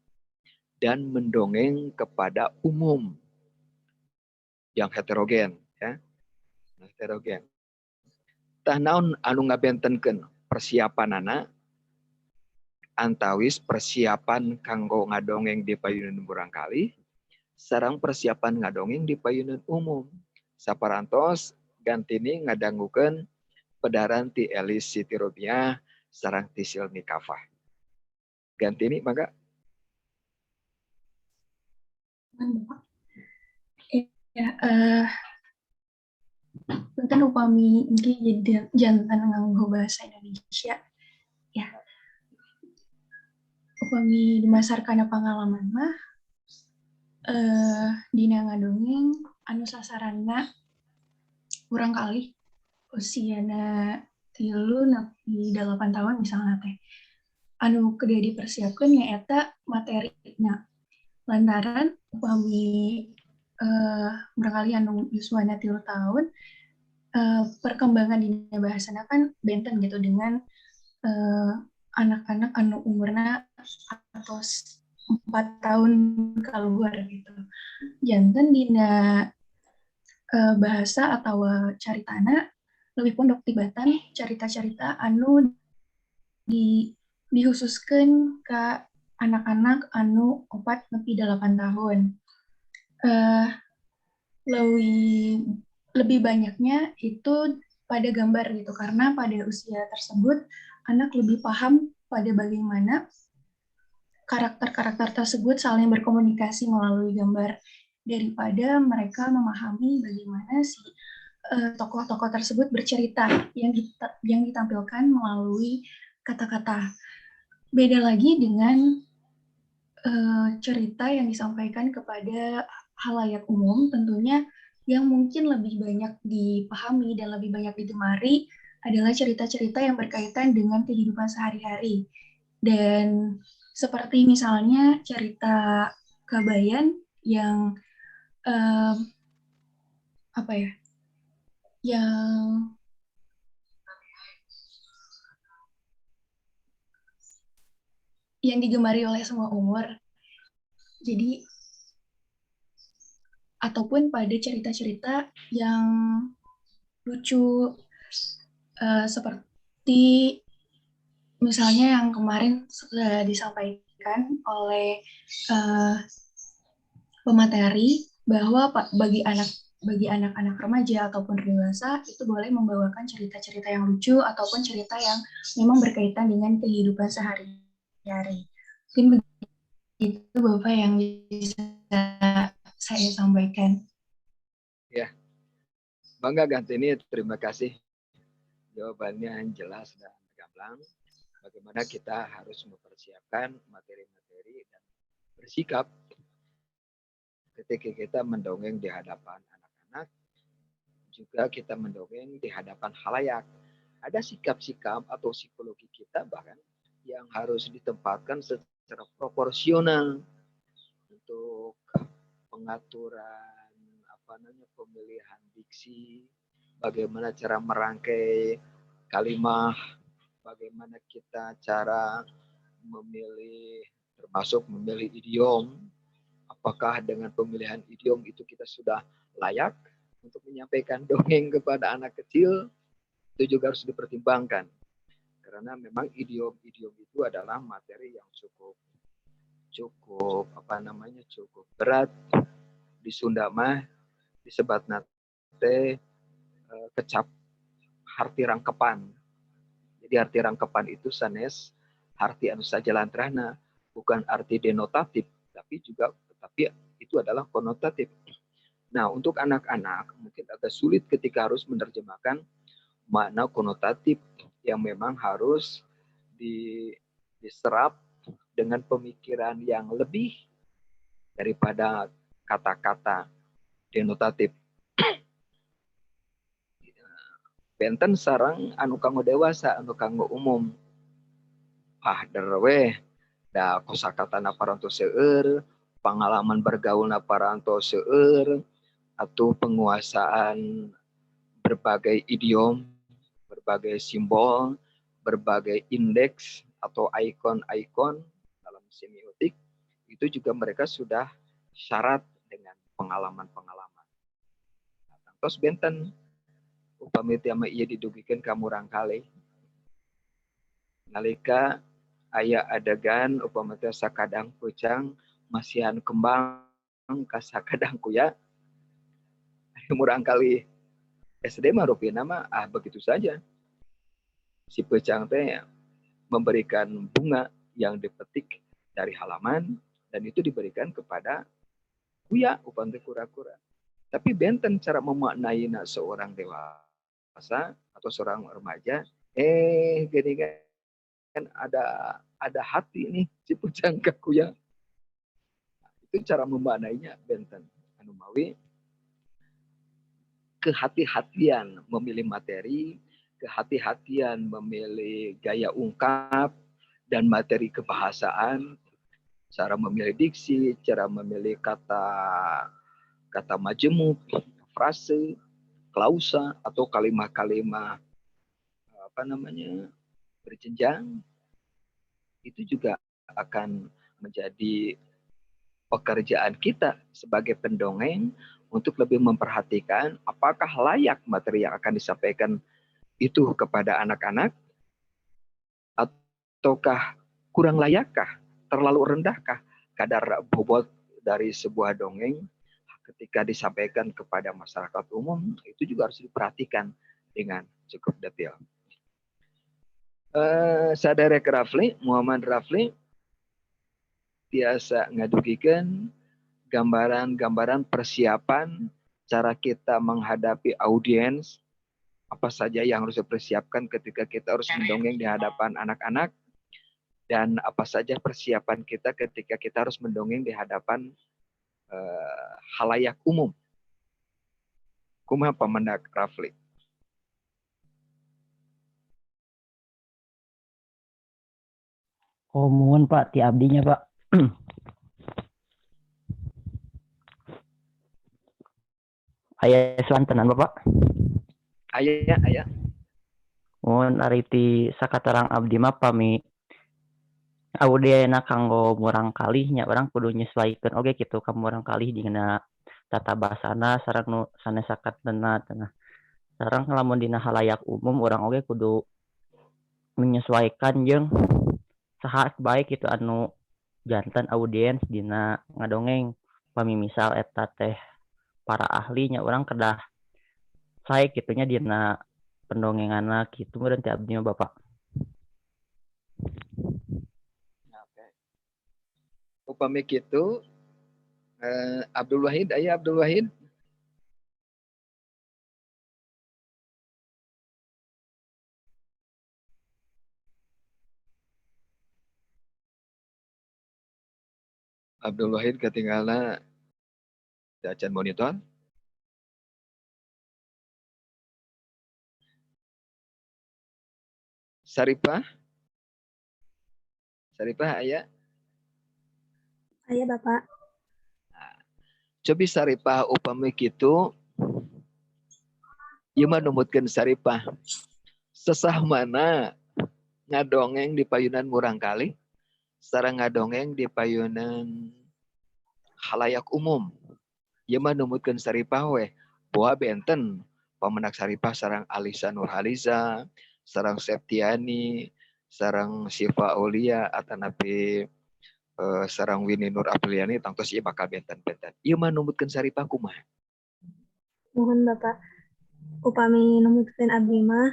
dan mendongeng kepada umum yang heterogen ya, heterogen. Tah, naon anu ngabentenkeun persiapanana antawis persiapan kanggo ngadongeng di payunan murangkalih sareng persiapan ngadongeng di payunan umum? Saparantos Gantini ngadangukeun pedaran ti Elis Siti Robiah sareng ti Silmi Kafah. Gantini, mangga. Ya, punten upami engke jadi janten nganggo bahasa Indonesia ya. Upami dumasar kana pangalaman mah, dina ngadongeng anu sasaranna murangkalih usiana 3 nepi 8 tahun misalnya teh, anu kedah dipersiapkan nyaeta materina, lantaran upami murangkalih anu yuswana 3 tahun, perkembangan dina bahasana kan benten gitu dengan anak-anak anu umurna atos 4 tahun keluar gitu. Janten dina bahasa atau caritana lebih pondok tibatan carita-carita anu dikhususkan ke anak-anak anu 4 nepi 8 tahun. Lebih lebih banyaknya itu pada gambar gitu, karena pada usia tersebut anak lebih paham pada bagaimana karakter-karakter tersebut saling berkomunikasi melalui gambar daripada mereka memahami bagaimana si tokoh-tokoh tersebut bercerita yang ditampilkan melalui kata-kata. Beda lagi dengan cerita yang disampaikan kepada khalayak umum, tentunya yang mungkin lebih banyak dipahami dan lebih banyak digemari adalah cerita-cerita yang berkaitan dengan kehidupan sehari-hari. Dan seperti misalnya cerita Kabayan yang apa ya? Yang digemari oleh semua umur. Jadi ataupun pada cerita-cerita yang lucu, seperti misalnya yang kemarin sudah disampaikan disampaikan oleh pemateri bahwa bagi anak-anak remaja ataupun dewasa itu boleh membawakan cerita-cerita yang lucu ataupun cerita yang memang berkaitan dengan kehidupan sehari-hari. Mungkin begitu, Bapak, yang bisa saya sampaikan. Ya, Bangga Gantini, terima kasih. Jawabannya jelas dan gamblang. Bagaimana kita harus mempersiapkan materi-materi dan bersikap ketika kita mendongeng di hadapan anak-anak, juga kita mendongeng di hadapan khalayak. Ada sikap-sikap atau psikologi kita bahkan yang harus ditempatkan secara proporsional untuk pengaturan, apa namanya, pemilihan diksi, bagaimana cara merangkai kalimah, bagaimana kita cara memilih, termasuk memilih idiom, apakah dengan pemilihan idiom itu kita sudah layak untuk menyampaikan dongeng kepada anak kecil, itu juga harus dipertimbangkan. Karena memang idiom-idiom itu adalah materi yang cukup cukup apa namanya, cukup berat. Di Sunda mah disebatna teh kecap harti rangkepan. Jadi arti rangkepan itu sanes arti anu sajalantrahna, bukan arti denotatif, tapi juga tapi itu adalah konotatif. Nah, untuk anak-anak mungkin agak sulit ketika harus menerjemahkan makna konotatif yang memang harus diserap dengan pemikiran yang lebih daripada kata-kata denotatif. Benten sareng anu kanggo dewasa, anu kanggo umum. Ah, weh, da kosakatana parantos seueur, pengalaman bergaulna parantos seueur, atau penguasaan berbagai idiom, berbagai simbol, berbagai indeks atau ikon-ikon dalam semiotik, itu juga mereka sudah sarat dengan pengalaman-pengalaman. Nah, terus benten upami tiama ieu didugikeun ka murangkalih. Nalika aya adegan upami teh sakadang peucang masihan kembang ka sakadang kuya, murangkalih SD mah rupina mah ah begitu saja. Si peucang teh memberikan bunga yang dipetik dari halaman dan itu diberikan kepada kuya, upami kura-kura. Tapi benten cara memaknai seorang dewasa atau seorang remaja, eh, gini kan, ada hati nih si peucang ka kuya. Itu cara memaknainya benten. Anu mawi kehati-hatian memilih materi, kehati-hatian memilih gaya ungkap dan materi kebahasaan, cara memilih diksi, cara memilih kata kata majemuk, frase, klausa atau kalimat-kalimat, apa namanya, berjenjang, itu juga akan menjadi pekerjaan kita sebagai pendongeng untuk lebih memperhatikan apakah layak materi yang akan disampaikan itu kepada anak-anak ataukah kurang layakkah, terlalu rendahkah kadar bobot dari sebuah dongeng ketika disampaikan kepada masyarakat umum, itu juga harus diperhatikan dengan cukup detail. Saderek Rafli, Muhammad Rafli, tiasa ngadugikeun gambaran-gambaran persiapan cara kita menghadapi audiens, apa saja yang harus dipersiapkan ketika kita harus mendongeng di hadapan anak-anak, dan apa saja persiapan kita ketika kita harus mendongeng di hadapan khalayak umum. Kumaha pamendak, Rafli? Oh, mohon Pak, ti abdinya, Pak. Aya swantenan, Bapak? Aya, aya. Mohon, ari ti sakaterang abdi mah pami audiensna kanggo murangkalih nya, urang kudu nyesuaikeun oge kitu ka murangkalih dina tata bahasana sareng nu sanes sakatena cenah. Sareng lamun dina khalayak umum, urang oge kudu menyesuaikan jeung saha bae kitu anu Janten audiens dina ngadongeng, pami misal eta teh para ahlinya, urang kedah sae kitu nya dina pendongenganna kitu meureun ti abdi mah, Bapak. Oke. Upami kitu Abdul Wahid, aya Abdul Wahid? Abdul Wahid ketinggalan acan monitor. Saripah? Saripah aya? Aya, Bapak. Cobi Saripah, upami kitu ieu mah numutkeun Saripah. Sesah mana ngadongeng di payunan murangkalih sareng ngadongeng di payunan khalayak umum? Ieu mah numutkeun Saripah weh. Boa benten pamendak Saripah sareng Alisa Nurhaliza, sareng Septiani, sareng Siva Aulia, atanapi sareng Winnie Nur Apriliani, tangtos ieu bakal benten-benten. Ieu mah numutkeun Saripah kumaha? Mohon, Bapak, upami numutkeun abdi mah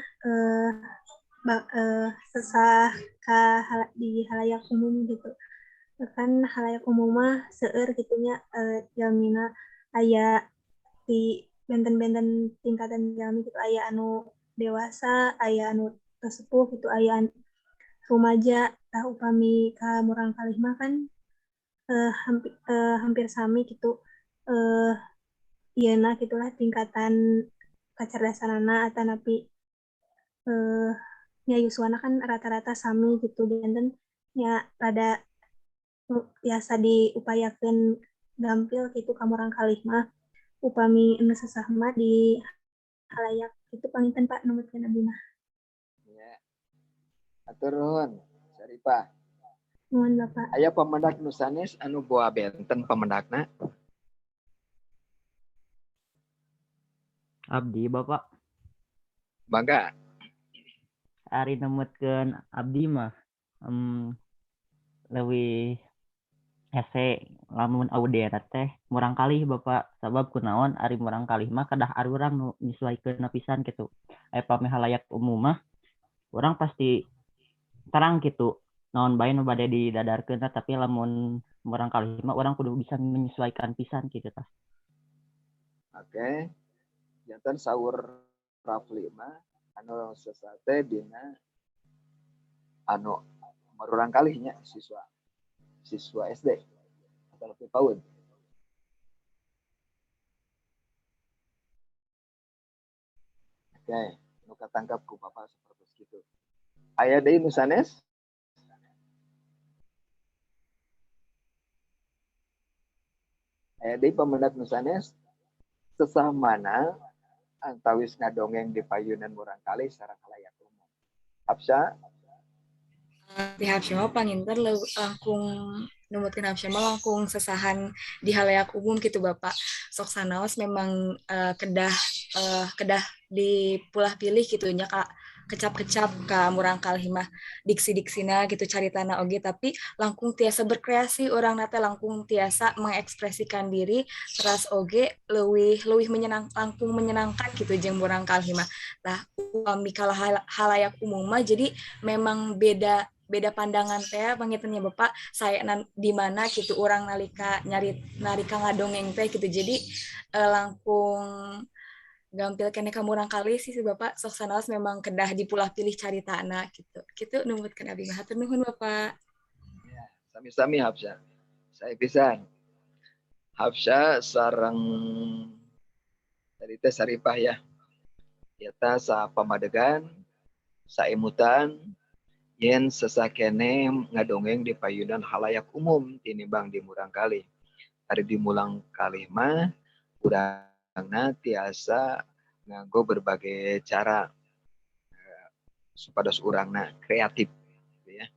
sesah ka di halayak umum gitu. Kan halayak umum mah seueur kitu nya jalmina, aya di benten-benten tingkatan jalmi gitu, aya anu dewasa, aya anu sepuh gitu, aya rumaja. Tah, upami ka murangkalih mah kan hampir sami gitu ieuna gitulah, tingkatan kecerdasanana atanapi nya yuswana kan rata-rata sami gitu, janten nya rada biasa diupayakeun gampil gitu ka murangkalih mah. Upami anu sesah mah di halayak itu panginten, Pak, numutkeun abdi mah. Ya. Hatur nuhun, Saripah. Nuhun, Bapak. Aya pamendak nu sanes anu boa benten pamendakna? Abdi, Bapak. Mangga. Ari numutkeun abdi mah leuwih hese lamun audienna teh murangkalih, Bapak, sabab kunaon, ari murangkalih mah kedah arurang nu nyesuaikeun pisan gitu. Aya pami halayak umum mah urang pasti terang gitu naon bae nu bade didadarkeun, tapi lamun murangkalih mah urang kudu bisa menyesuaikan pisan gitu tah. Oke. Janten saur Rafli mah anu sesah teh dina anu murangkalih nya, siswa siswa SD atau lebih PAUD. Oke, nu katangkap ku Bapak seperti itu. Aya deui nu sanes? Aya deui pamendak nu sanes? Sesah mana antawis ngadongeng di payunan murangkalih sareng khalayak umum? Hapsa? Di Hapsa mah panginten langkung, numutkeun Hapsa mah langkung sesahan di halayak umum gitu, Bapak. Sok sanaos memang kedah kedah dipulah pilih gitu nya, ka kecap-kecap ka murangkalih mah diksi-diksina gitu, caritana oge, tapi langkung tiasa berkreasi urang teh, langkung tiasa mengekspresikan diri, teras oge leuwih leuwih menyenang, langkung menyenangkan gitu jeung murangkalih mah. Tah, upami ka halayak umum mah jadi memang beda beda pandangan teh panginten nya, Bapak, saya di mana gitu urang nalika nyari nalika ngadongeng teh gitu. Jadi langkung gampil keneh ka murangkalih sih si Bapak, sok sanaos memang kedah dipulah pilih caritana gitu. Kitu numutkeun abdi mah. Hatur nuhun, Bapak. Ya, sami-sami, Hapsa. Sae pisan. Hapsa sareng tadi teh Saripah ya. Eta sapamadegan, saemutan yen sesah keneh ngadongeng di payunan halayak umum tinimbang di murangkalih. Ari di murangkalih mah urangna tiasa nganggo berbagai cara supados urangna kreatif gitu ya.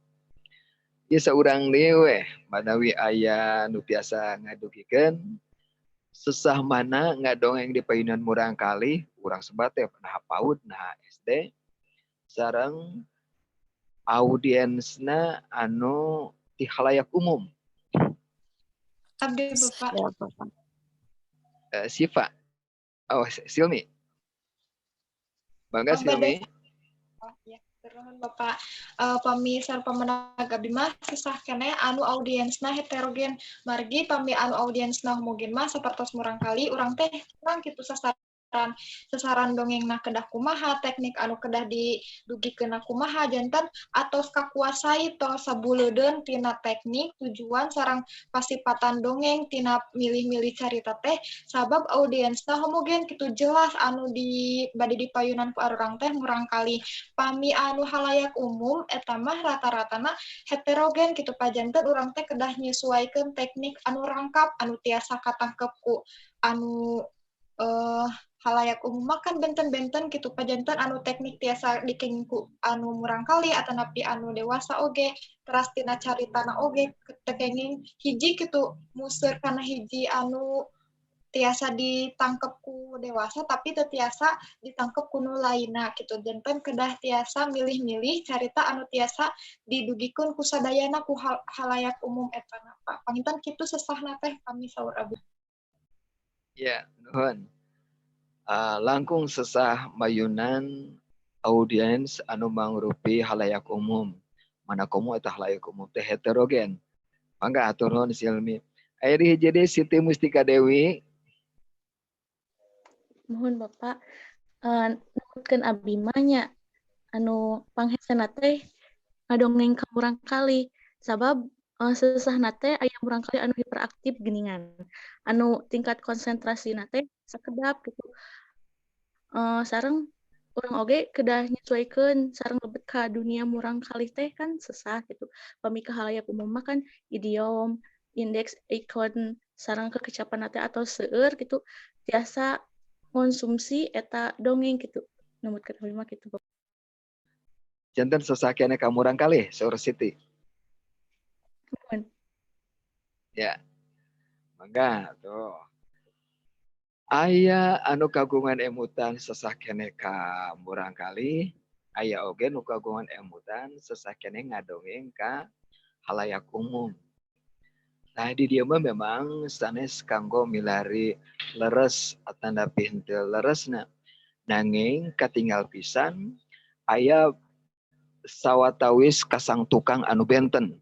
Ieu saurang deui weh, manawi aya nu tiasa ngadugikeun sesah mana ngadongeng di payunan murangkalih, urang sebat teh nah PAUD, nah SD, sareng audiensna anu ti khalayak umum. Abdi, Bapak. Ya, Bapak. Siva. Oh, Silmi. Bangga, Oh, Silmi. Oh, ya. Nuhun, Bapak. Pami saur pamenag abdi mah sesah keneh anu audiensna heterogen, margi pami anu audiensna homogen mah sapertos murangkali urang teh kurang kitu sasaran sasaran dongengna kedah kumaha, teknik anu kedah didugikeunna kumaha. Janten atos kakuasai, tos sabuleudeun tina teknik, tujuan, sareng pasipatan dongeng tina milih-milih carita teh, sabab audiensna homogen kitu, jelas anu di bade dipayunan ku arurang teh murangkali. Pami anu halayak umum eta mah rata-ratana heterogen kitu, pajanten urang teh kedah nyesuaikeun teknik anu rangkap anu tiasa katangkep ku anu halayak umum mah kan benten-benten gitu, pajanten anu teknik tiasa dikenging ku anu murangkali atanapi anu dewasa oge. Teras tina caritana oge teu kenging hiji kitu, museur kana hiji anu tiasa ditangkep ku dewasa tapi teu tiasa ditangkep ku nu lainna kitu. Janten kedah tiasa milih-milih carita anu tiasa didugikeun ku sadayana ku halayak umum eta na, Pak. Panginten kitu sesahna teh pami saur abdi. Ya, nuhun. Langkung sesah mayunan audiens anu mangrupi halayak umum. Mana komo eta halayak umum teh heterogen. Mangga, atur nuhun, Silmi. Aya di hiji deui, Siti Mustika Dewi. Mohon, Bapak, numutkeun abdi mah nya anu panghesena teh ngadongeng ka murangkali, sabab sesahna teh aya murangkali anu hiperaktif geuningan, anu tingkat konsentrasina teh sakedap gitu. Sareng urang oge kedah nyesuaikeun sareng lebet ka dunia murangkali teh kan sesah gitu. Pami ka halayak umum mah kan idiom, indeks, ikon, sareng kekecapan teh atos seueur gitu, tiasa ngonsumsi eta dongeng gitu. Numutkeun abdi mah kitu, Bapak. Janten sesah keneh ka murangkali saur Siti. Muhun. Ya. Mangga tuh. Aya anu kagungan emutan sesah keneh ka murangkali, aya oge nu kagungan emutan sesah keneh ngadongeng ka halayak umum. Nah, di dieu mah memang sanes kanggo milari leres atanapi henteu leresna. Nanging katinggal pisan aya sawatawis kasang tukang anu benten.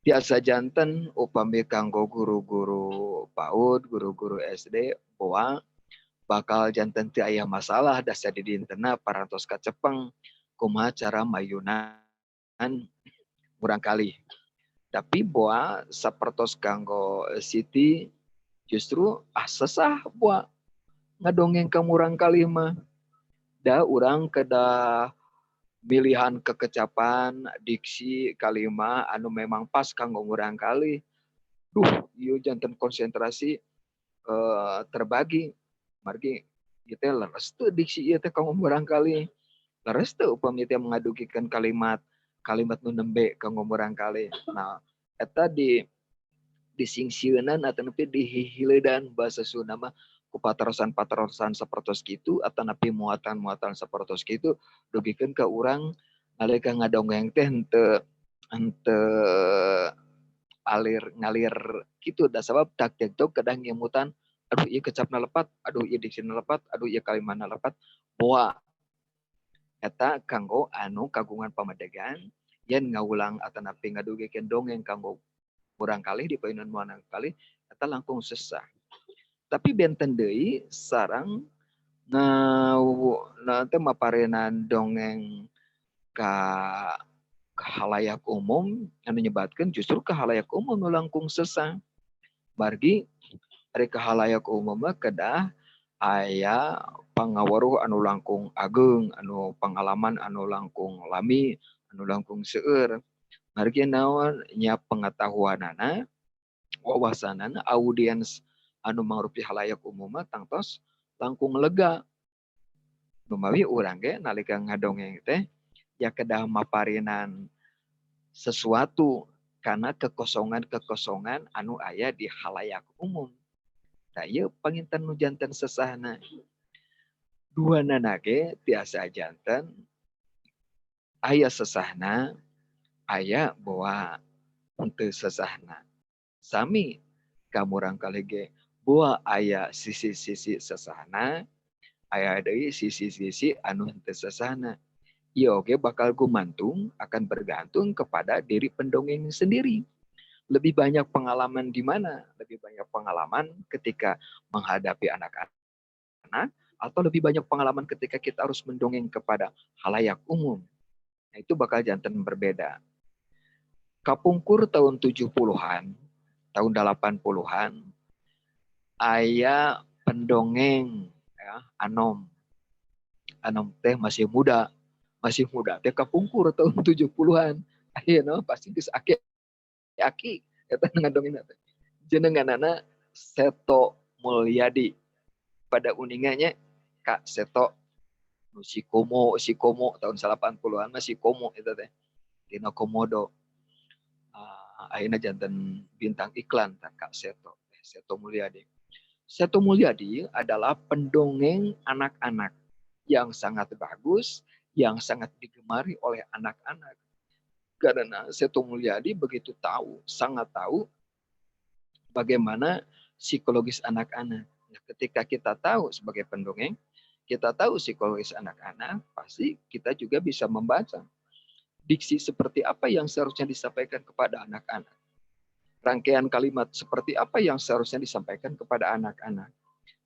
Tiasa janten upami kanggo guru-guru PAUD, guru-guru SD, boa bakal janten teu aya masalah, da sadidintena parantos kacepeng kumaha cara mayunan murangkali. Tapi boa sapertos kanggo Siti justru sesah boa ngadongeng ka murangkali mah. Da urang kedah milihan kekecapan, diksi, kalima anu memang pas kanggo murangkali. Duh, ieu janten konsentrasi terbagi. Margi ieu teh leres teu diksi ieu teh kanggo murangkali. Leres teu upami teh mengadugikeun kalimat kalimat nu nembe kanggo murangkali. Nah, eta di disingsieunan atanapi dihihileudan bahasa Sunda mah ku patarosan-patarosan sapertos kitu atanapi muatan-muatan sapertos kitu, dugikeun ka urang nalika ngadongeng teh henteu alir ngalir kitu, da sabab tak tok kedah ngemutan, aduh, ieu kecapna lepat, aduh, ieu diksina lepat, aduh, ieu kalimatna lepat. Boa eta kanggo anu kagungan pamadegan yen ngawulang atanapi ngadugikeun dongeng kanggo murangkali di payunan murangkali eta langkung sesah. Tapi benten deui sareng teh maparenan dongeng ka halayak umum anu nyebatkeun justru ka halayak umum nu langkung sesah. Margi ari ka halayak umum mah kedah aya pangaweruh anu langkung ageng, anu pangalaman anu langkung lami, anu langkung seueur. Margi naon nya, pengetahuanana, wawasanana audiens anu mangrupi halayak umum mah tangtos langkung lega. Numawi urang ge nalika ngadongeng teh ya kedah maparinan sesuatu karena kekosongan-kekosongan anu aya di halayak umum. Tah, ieu panginten nu janten sesahna. Duanana ge tiasa janten aya sesahna, aya boa henteu sesahna. Sami Ka murangkalih ge boa aya sisi-sisi sesahna, aya deui sisi-sisi anu henteu sesahna. Ieu oge bakal gumantung, akan bergantung kepada diri pendongeng sendiri. Lebih banyak pengalaman di mana? Lebih banyak pengalaman ketika menghadapi anak-anak atau lebih banyak pengalaman ketika kita harus mendongeng kepada khalayak umum. Nah, itu bakal janten berbeda. Kapungkur tahun 70-an, tahun 80-an, aya pendongeng ya, anom. Anom teh masih muda teh kapungkur tahun 70-an. Ayeuna pasti geus aki-aki eta ngadongeng teh. Jenenganana Seto Mulyadi. Pada uninga nya Kak Seto, si Komo, si Komo tahun 80-an mah si Komo eta teh. Dina Komodo. Ayeuna janten bintang iklan Kak Seto, Seto Mulyadi. Seto Mulyadi adalah pendongeng anak-anak yang sangat bagus, yang sangat digemari oleh anak-anak. Karena Seto Mulyadi begitu tahu, sangat tahu bagaimana psikologis anak-anak. Nah, ketika kita tahu sebagai pendongeng, kita tahu psikologis anak-anak, pasti kita juga bisa membaca diksi seperti apa yang seharusnya disampaikan kepada anak-anak. Rangkaian kalimat seperti apa yang seharusnya disampaikan kepada anak-anak.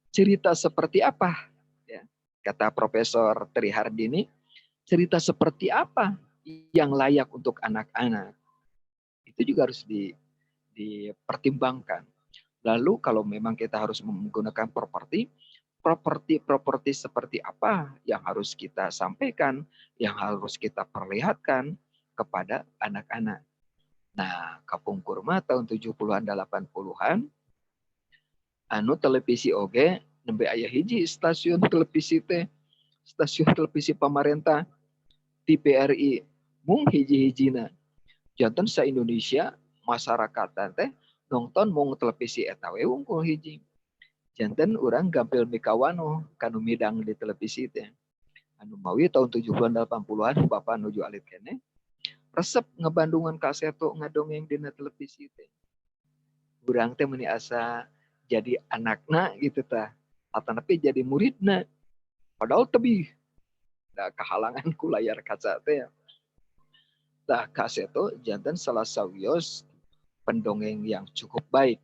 Cerita seperti apa? Ya, kata Profesor Trihardini, cerita seperti apa yang layak untuk anak-anak? Itu juga harus dipertimbangkan. Lalu kalau memang kita harus menggunakan properti, properti-properti seperti apa yang harus kita sampaikan, yang harus kita perlihatkan kepada anak-anak. Nah, kapungkur mah tahun 70-an 80-an anu televisi oge nembe aya hiji stasiun televisi teh, stasiun televisi pamarentah TVRI mung hiji-hijina. Janten sa Indonesia masyarakat teh nonton mung televisi eta we wungkul hiji. Janten urang gampil mikawanoh kanu midang di televisi teh. Anu mawi tahun 70-an 80-an bapak nuju alit keneh resep ngebandungan Ka Seto ngadongeng dina televisi teh. Urang teh meuni asa jadi anakna gitu tah. Atanapi jadi muridna. Padahal tebih. Da kahalangan ku layar kaca teh. Tah, Ka Seto janten salah sawios pendongeng yang cukup baik.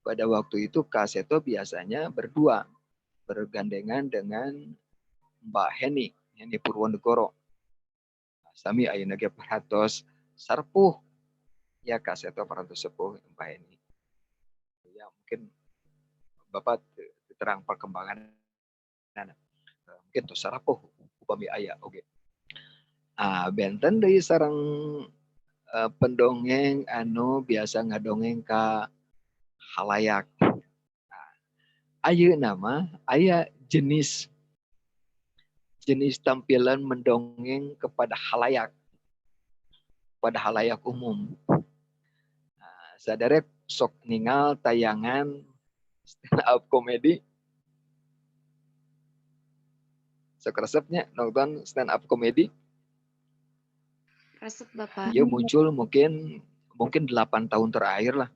Pada waktu itu Ka Seto biasanya berdua, bergandengan dengan Mbak Heni, Heni Purwonegoro. Sami ayeuna ge parantos sarpuh. Ya, Ka Seto parantos sepuh, Mbak Heni. Ya, mungkin Bapak terang perkembangan, nah, mungkin tos sarapuh upami aya oge. Ah, benten deui sareng pendongeng anu biasa ngadongeng ka halayak. Nah, ayeuna mah aya jenis jenis tampilan mendongeng kepada halayak, pada halayak umum. Nah, saderek sok ningal tayangan stand up comedy? Sok resep nya nonton stand up comedy? Resep, Bapak. Ya, muncul mungkin mungkin 8 tahun terakhir lah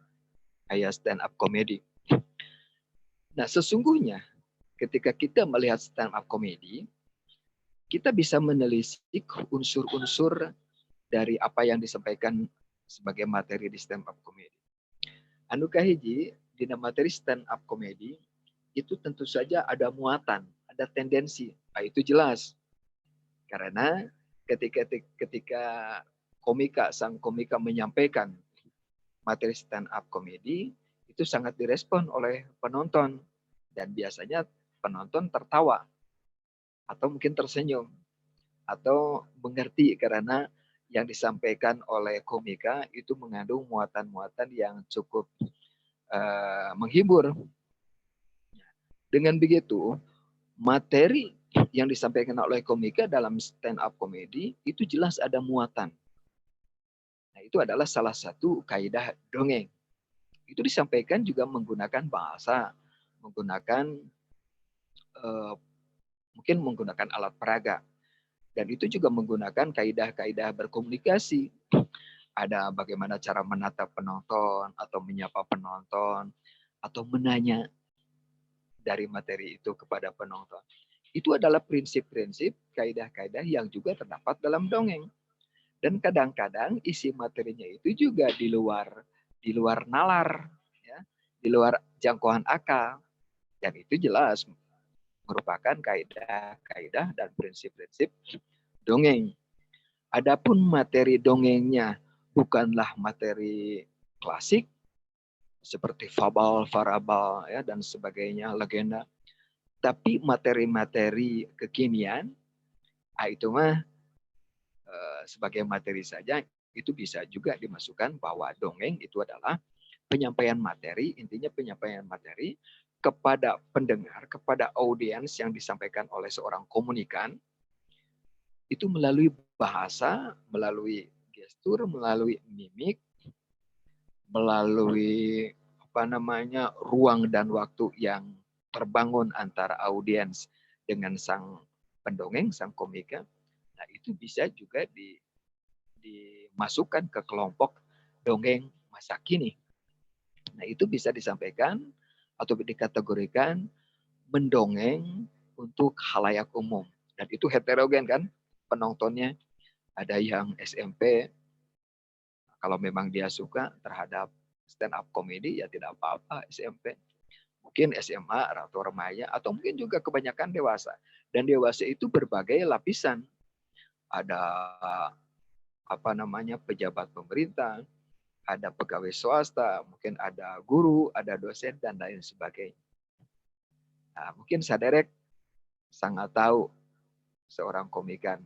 kayak stand up comedy. Nah, sesungguhnya ketika kita melihat stand up comedy, kita bisa menelisik unsur-unsur dari apa yang disampaikan sebagai materi di stand up comedy. Anu kahiji, dina materi stand up comedy itu tentu saja ada muatan, ada tendensi. Nah, itu jelas. Karena ketika ketika komika, sang komika menyampaikan materi stand up comedy, itu sangat direspon oleh penonton dan biasanya penonton tertawa atau mungkin tersenyum atau mengerti karena yang disampaikan oleh komika itu mengandung muatan-muatan yang cukup menghibur. Dengan begitu, materi yang disampaikan oleh komika dalam stand up comedy itu jelas ada muatan. Nah, itu adalah salah satu kaidah dongeng. Itu disampaikan juga menggunakan bahasa, menggunakan mungkin menggunakan alat peraga. Dan itu juga menggunakan kaidah-kaidah berkomunikasi. Ada bagaimana cara menatap penonton atau menyapa penonton atau menanya dari materi itu kepada penonton. Itu adalah prinsip-prinsip, kaidah-kaidah yang juga terdapat dalam dongeng. Dan kadang-kadang isi materinya itu juga di luar nalar, ya, di luar jangkauan akal. Dan itu jelas merupakan kaidah-kaidah dan prinsip-prinsip dongeng. Adapun materi dongengnya bukanlah materi klasik seperti fabel, parabel, ya, dan sebagainya, legenda. Tapi materi-materi kekinian, ah, itu mah sebagai materi saja itu bisa juga dimasukkan bahwa dongeng itu adalah penyampaian materi, intinya penyampaian materi kepada pendengar, kepada audiens yang disampaikan oleh seorang komunikan, itu melalui bahasa, melalui gestur, melalui mimik, melalui apa namanya, ruang dan waktu yang terbangun antara audiens dengan sang pendongeng, sang komika. Nah, itu bisa juga dimasukkan ke kelompok dongeng masa kini. Nah, itu bisa disampaikan atau dikategorikan mendongeng untuk khalayak umum. Dan itu heterogen kan penontonnya. Ada yang SMP, kalau memang dia suka terhadap stand up comedy ya tidak apa-apa SMP. Mungkin SMA atau remaja atau mungkin juga kebanyakan dewasa. Dan dewasa itu berbagai lapisan. Ada apa namanya, pejabat pemerintah, ada pegawai swasta, mungkin ada guru, ada dosen dan lain sebagainya. Nah, mungkin saderek sangat tahu seorang komikan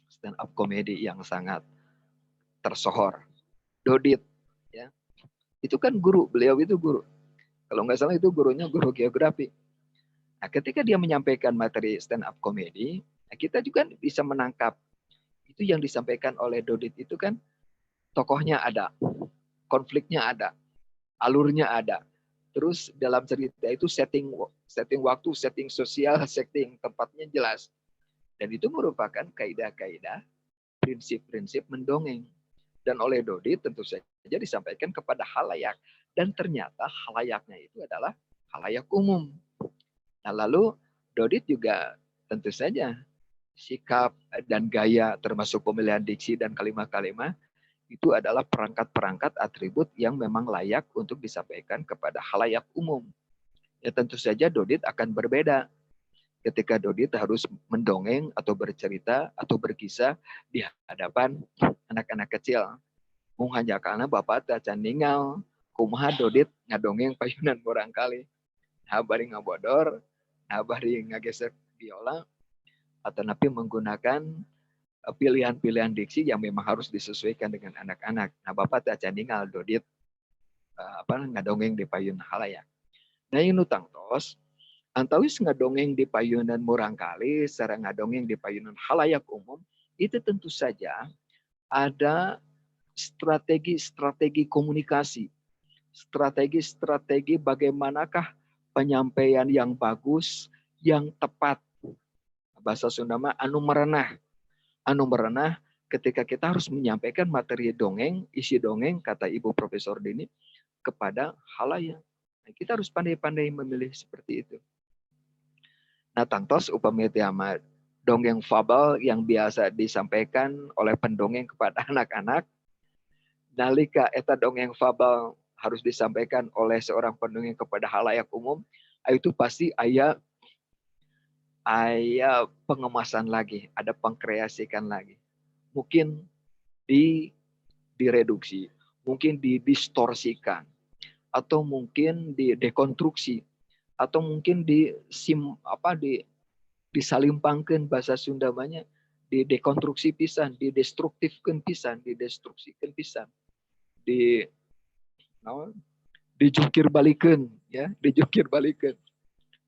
stand up comedy yang sangat tersohor, Dodit, ya. Itu kan guru, beliau itu guru. Kalau nggak salah itu gurunya guru geografi. Nah, ketika dia menyampaikan materi stand up comedy, nah, kita juga bisa menangkap itu yang disampaikan oleh Dodit itu kan tokohnya ada, konfliknya ada, alurnya ada. Terus dalam cerita itu setting setting waktu, setting sosial, setting tempatnya jelas. Dan itu merupakan kaidah-kaidah, prinsip-prinsip mendongeng. Dan oleh Dodit tentu saja disampaikan kepada khalayak. Dan ternyata khalayaknya itu adalah khalayak umum. Nah, lalu Dodit juga tentu saja sikap dan gaya termasuk pemilihan diksi dan kalimat-kalimat itu adalah perangkat-perangkat atribut yang memang layak untuk disampaikan kepada khalayak umum. Ya, tentu saja Dodit akan berbeda ketika Dodit harus mendongeng atau bercerita atau berkisah di hadapan anak-anak kecil. Mung hanjakalna Bapak teh acan ningal kumaha Dodit ngadongeng payunan murangkalih. Nah, bari ngabodor, nah, bari ngagesek biola, atau napi menggunakan pilihan-pilihan diksi yang memang harus disesuaikan dengan anak-anak. Nah, Bapak teh acan ningal Dodit apa ngadongeng di payun khalayak. Nah, nu tangtos antawis ngadongeng di payunan murangkalih, sareng ngadongeng di payunan khalayak umum, itu tentu saja ada strategi-strategi komunikasi, strategi-strategi bagaimanakah penyampaian yang bagus, yang tepat. Bahasa Sunda mah anu merenah. Anu merenah ketika kita harus menyampaikan materi dongeng, isi dongeng, kata Ibu Profesor Dini, kepada khalayak. Nah, kita harus pandai-pandai memilih seperti itu. Nah, tangtos upami dongeng fabel yang biasa disampaikan oleh pendongeng kepada anak-anak, nalika eta dongeng fabel harus disampaikan oleh seorang pendongeng kepada khalayak umum, itu pasti aya aya pengemasan lagi, ada pengkreasikan lagi. Mungkin direduksi, mungkin didistorsikan, atau mungkin didekonstruksi, atau mungkin di sim apa di disalimpangkan, bahasa Sunda banyak, didekonstruksi pisan, didestruktifkan pisan, didestruksikan pisan, di naon, dijungkir balikan ya, dijungkir balikan.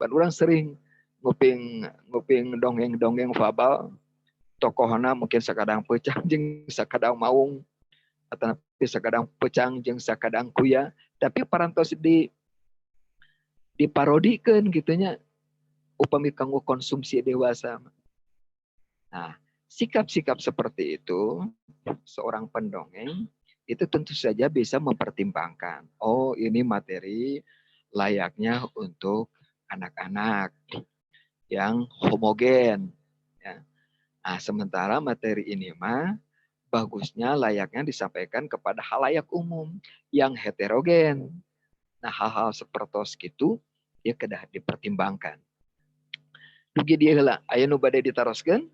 Pan urang sering nguping nguping dongeng-dongeng fabel, tokohna mungkin sakadang peucang jeung sakadang maung atau sakadang peucang jeung sakadang kuya, tapi parantos diparodikan gitu nya upami kanggo konsumsi dewasa. Nah, sikap-sikap seperti itu seorang pendongeng Itu tentu saja bisa mempertimbangkan. Oh, ini materi layaknya untuk anak-anak yang homogen. Ya. Nah, sementara materi ini mah bagusnya layaknya disampaikan kepada khalayak umum yang heterogen. Nah, hal-hal seperti itu ya kedah dipertimbangkan. Dugi dieu heula, aya nu bade ditaroskeun?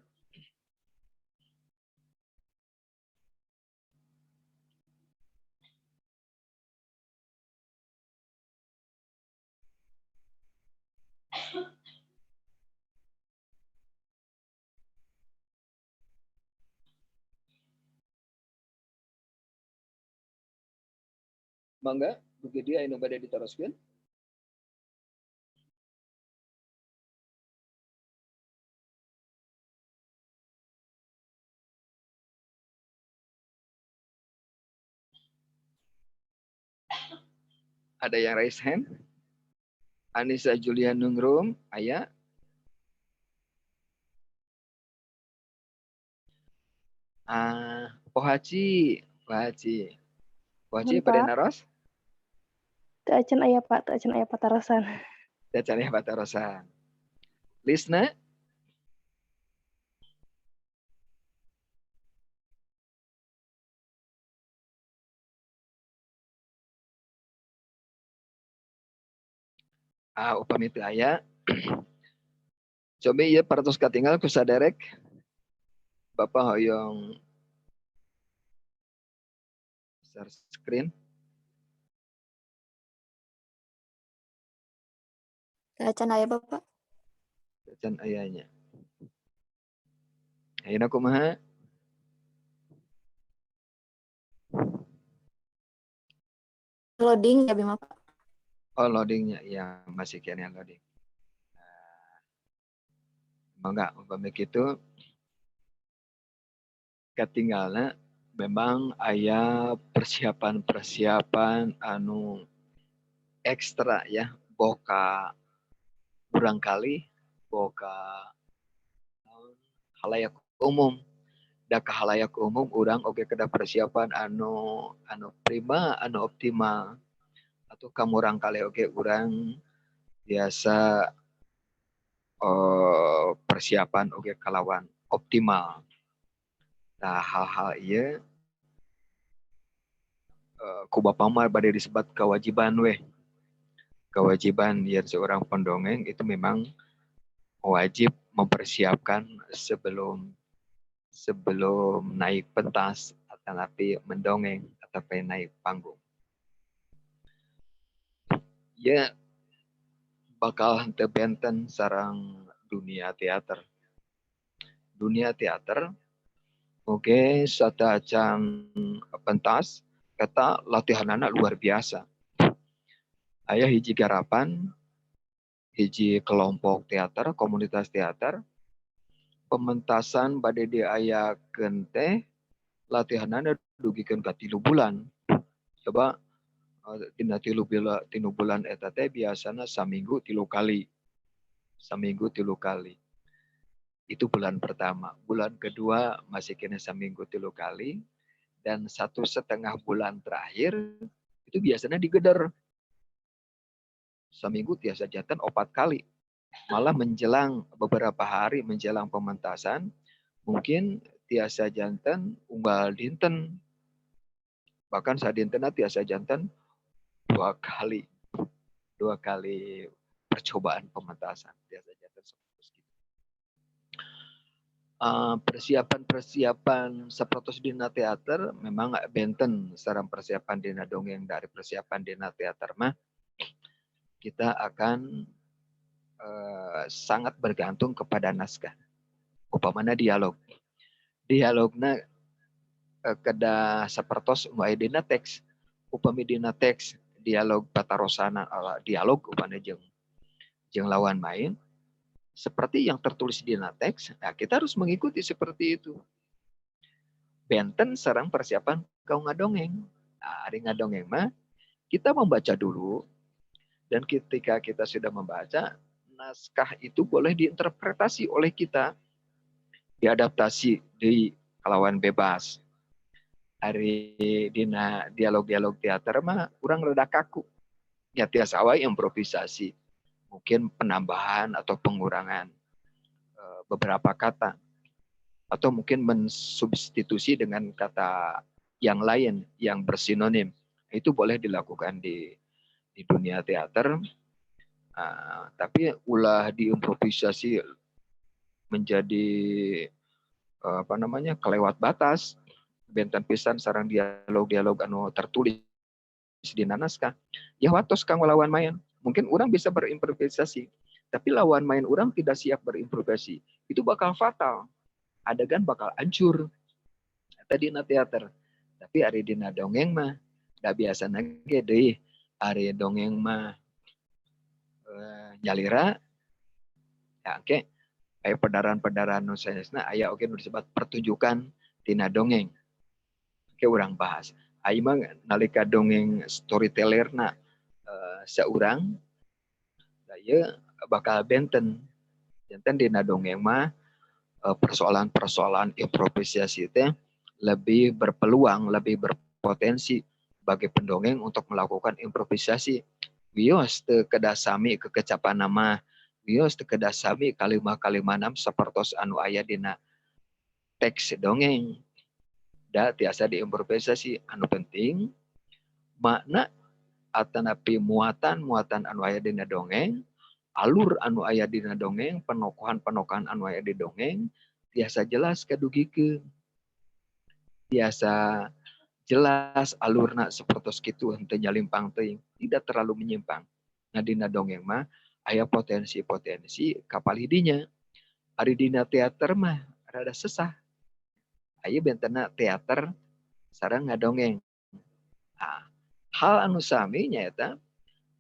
Mangga, dugi dieu aya nu bade ditaroskeun? Ada yang raise hand? Anissa Julian Nungrum, aya? Ah, Pohaci, Pohaci. Pohaci Nuhun, bade Pak. naros? Teu acan aya, Pak, teu acan aya patarosan. Teu acan aya patarosan. Lisna? Ah, upami teu aya. Cobi ieu parantos katinggal ku saderek. Bapak hoyong share screen. Teu acan aya, Bapak. Teu acan aya nya. Ayeuna kumaha? Loading ya, Bima, Pak. Oh, loadingnya. Ya, masih kayaknya loading. Nah, mangga, umpami kitu katinggalna memang aya persiapan-persiapan anu ekstra ya, boka murangkalih, boka khalayak umum. Da ka khalayak umum urang oge kedah persiapan anu anu prima, anu optimal. Atau ka murangkalih oge urang biasa persiapan oge kalawan optimal. Nah, hal-hal ieu ku Bapak mah bade disebat kewajiban weh. Kewajiban yen seorang pendongeng itu memang wajib mempersiapkan sebelum sebelum naik pentas atanapi mendongeng atau naik panggung. Ya bakal henteu benten sareng dunia teater. Dunia teater oge sateuacan pentas eta latihanana luar biasa. Aya hiji garapan, hiji kelompok teater, komunitas teater, pementasan bade diayakeun teh latihanana dugikeun ka 3 bulan. Coba dina 3 bulan eta teh biasana saminggu 3 kali. Saminggu 3 kali. Itu bulan pertama. Bulan kedua masih kena saminggu 3 kali. Dan 1,5 bulan terakhir itu biasanya digeder. Saminggu tiasa janten 4 kali. Malah menjelang beberapa hari menjelang pementasan mungkin tiasa janten unggal dinten. Bahkan sadintena tiasa janten 2 kali. 2 kali percobaan pementasan tiasa janten seperti itu. Persiapan-persiapan sapertos dina teater memang benten sareng persiapan dina dongeng. Dari persiapan dina teater mah kita akan sangat bergantung kepada naskah. Upamana dialog. Dialogna kedah sapertos nu aya dina teks. Upami dina teks dialog patarosana ala dialog upamana jeung jeung lawan main seperti yang tertulis di teks, nah kita harus mengikuti seperti itu. Benten sareng persiapan kau ngadongeng. Nah, ari ngadongeng mah kita membaca dulu dan ketika kita sudah membaca, naskah itu boleh diinterpretasi oleh kita, diadaptasi di kalawan bebas. Ari dina dialog-dialog teater mah urang rada kaku. Ya tiasa wae improvisasi. Mungkin penambahan atau pengurangan beberapa kata. Atau mungkin mensubstitusi dengan kata yang lain yang bersinonim. Itu boleh dilakukan di dunia teater. Tapi ulah diimprovisasi menjadi apa namanya, kelewat batas, benten pisan sareng dialog-dialog anu tertulis di naskah. Ya watos kang lawan main. Mungkin orang bisa berimprovisasi, tapi lawan main orang tidak siap berimprovisasi. Itu bakal fatal. Adegan bakal hancur. Tadi dina teater. Tapi ari dina dongeng mah da biasa ge deui, ari dongeng mah nyalira ya, oke. Aya pedaran-pedaran nu sanesna, aya oge nu disebut pertunjukan tina dongeng. Oke, urang bahas. Aya mah nalika dongeng storytellerna seurang, ieu bakal benten. Benten dina dongeng mah persoalan-persoalan improvisasi teh lebih berpeluang, lebih berpotensi bagi pendongeng untuk melakukan improvisasi. Wios teu kedah sami kekecapan nama, wios teu kedah sami kalima-kalimana sapertos anu aya dina teks dongeng. Da tiasa diimprovisasi, anu penting makna atanapi muatan-muatan anu aya dina dongeng, alur anu aya dina dongeng, penokohan-penokohan anu aya di dongeng tiasa jelas kadugikeun. Tiasa jelas alurna sapertos kitu, henteu nyalimpang teuing, tidak terlalu menyimpang. Nah, dina dongeng mah aya potensi-potensi kapal hidinya. Ari dina teater mah rada sesah. Aya bentena teater sareng ngadongeng. Nah, hal anu sami nyaeta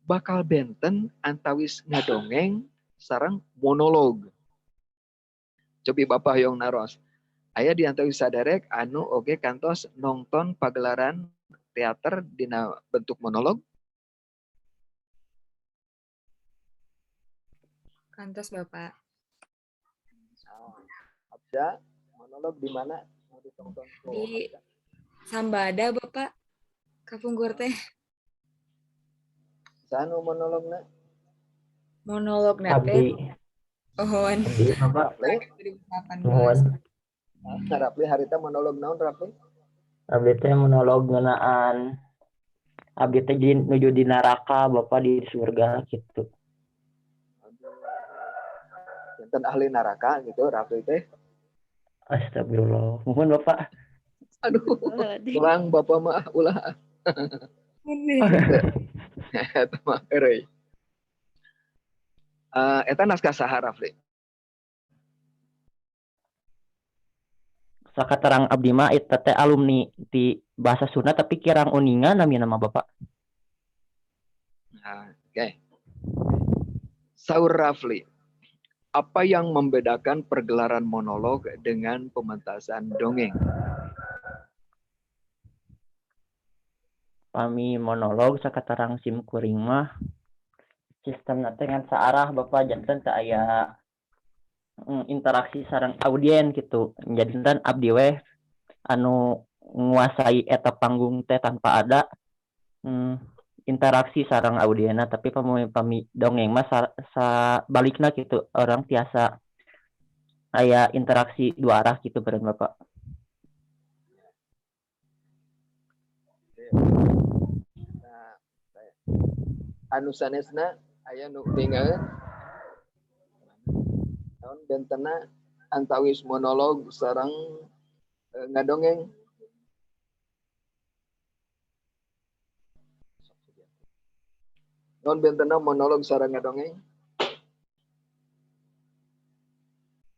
bakal benten antawis ngadongeng sareng monolog. Cobi Bapak hoyong naros. Aya di antawis saderek anu oge kantos nongton pagelaran teater dina bentuk monolog? Kantos, Bapak. Abda, monolog di mana? Mau ditonton ku Di Abda? Sambada, Bapak. Kapungkur teh. Saha nu monologna? Monologna teh. Abdi. Pohon. Abdi, Bapak. Rapli? 2018. Nuhun. Nah, Rapli harita monolog naon, Rapli? Abdi teh monolog ngeunaan abdi teh nuju di neraka, Bapak di surga gitu. Janten ahli neraka gitu Rapli teh. Astagfirullah. Mohon Bapak. Aduh, ulang Bapak mah ulah. Eta mah heureuy. Eta naskah saha, Rafli? Sakaterang abdi mah eta teh alumni di bahasa Sunda, tapi kirang uninga namina mah, Bapak. Nah, oke. Saur Rafli, apa yang membedakan pergelaran monolog dengan pementasan dongeng? Pami monolog sakaterang sim kuring mah sistemna teh ngan saarah, Bapak, janten teu aya interaksi sareng audien gitu. Janten abdi weh anu nguasai eta panggung teh tanpa ada interaksi sareng audienna, tapi pami pami dongeng mah sabalikna gitu, orang tiasa aya interaksi dua arah gitu beren, Bapak. Nah, anu sanesna aya nu ningaeun? Naon bentena antawis monolog sareng ngadongeng? Naon bentena monolog sareng ngadongeng?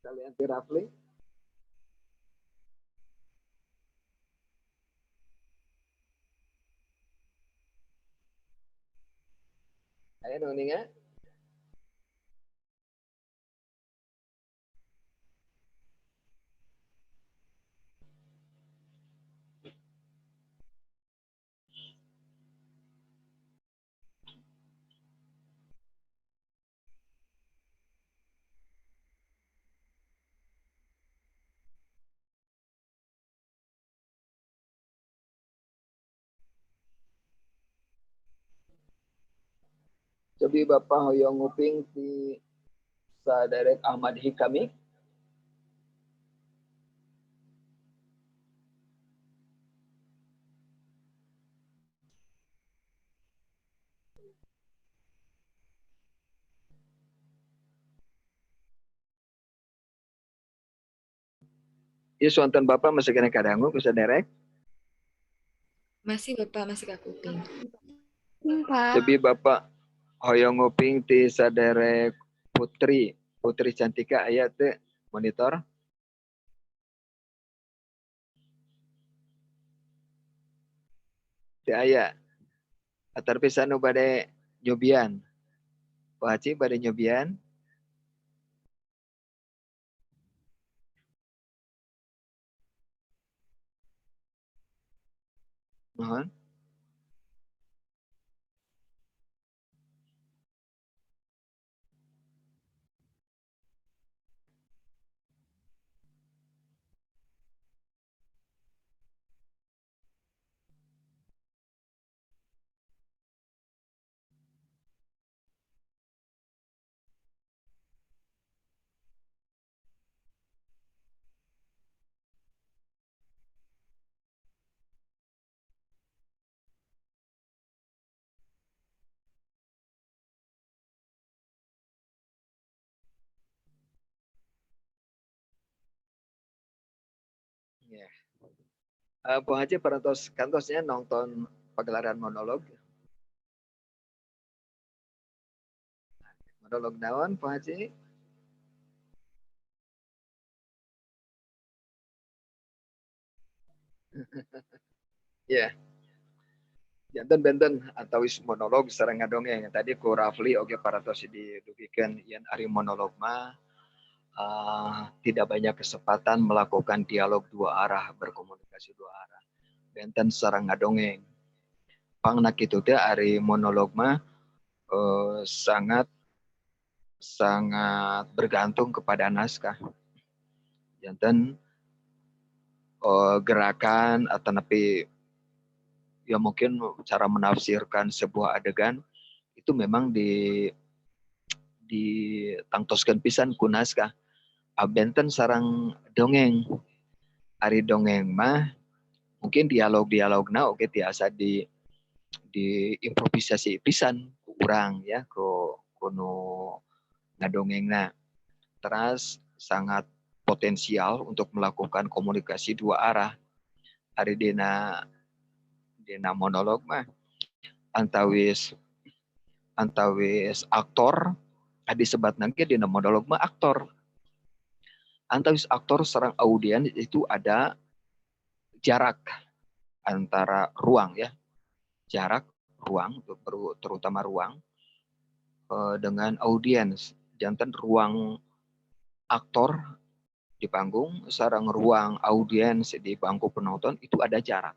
Kalian ti Rafli? Aya nu ninga? Tetapi Bapak hoyong nguping ti saderek Ahmad Hikami. Ieu suanten Bapak masih kena kadangu ku saderek? Masih Bapak, masih kakuping. Pak. Jadi Bapak hoyong nguping ti saderek Putri, Putri Cantika aya teu monitor? Teu aya. Atar pisan nu bade nyobian. Pak Haji bade nyobian? Mohon. Ya. Bu Haji parantos kantosnya nonton pagelaran monolog. Monolog naon, Bu Haji? Ya. Janten benten atawis monolog sareng ngadongeng. Tadi ku Rafli oge parantos didugikeun yen ari monolog mah tidak banyak kesempatan melakukan dialog dua arah, berkomunikasi dua arah. Benten sareng ngadongeng. Pangna kitu teh ari monolog mah sangat sangat bergantung kepada naskah. Janten gerakan atau nepi ya mungkin cara menafsirkan sebuah adegan itu memang ditangtoskeun pisan ku naskah. Benten sareng dongeng. Ari dongeng mah mungkin dialog-dialogna oge tiasa di improvisasi pisan ku urang ya, ku nu ngadongengna. Teras sangat potensial untuk melakukan komunikasi dua arah. Ari dina dina monolog mah antawis antawis aktor, disebatna ge dina monolog mah aktor. Antawis aktor sareng audiens itu ada jarak antara ruang ya. Jarak ruang, terutama ruang dengan audiens. Janten ruang aktor di panggung sareng ruang audiens di bangku penonton itu ada jarak.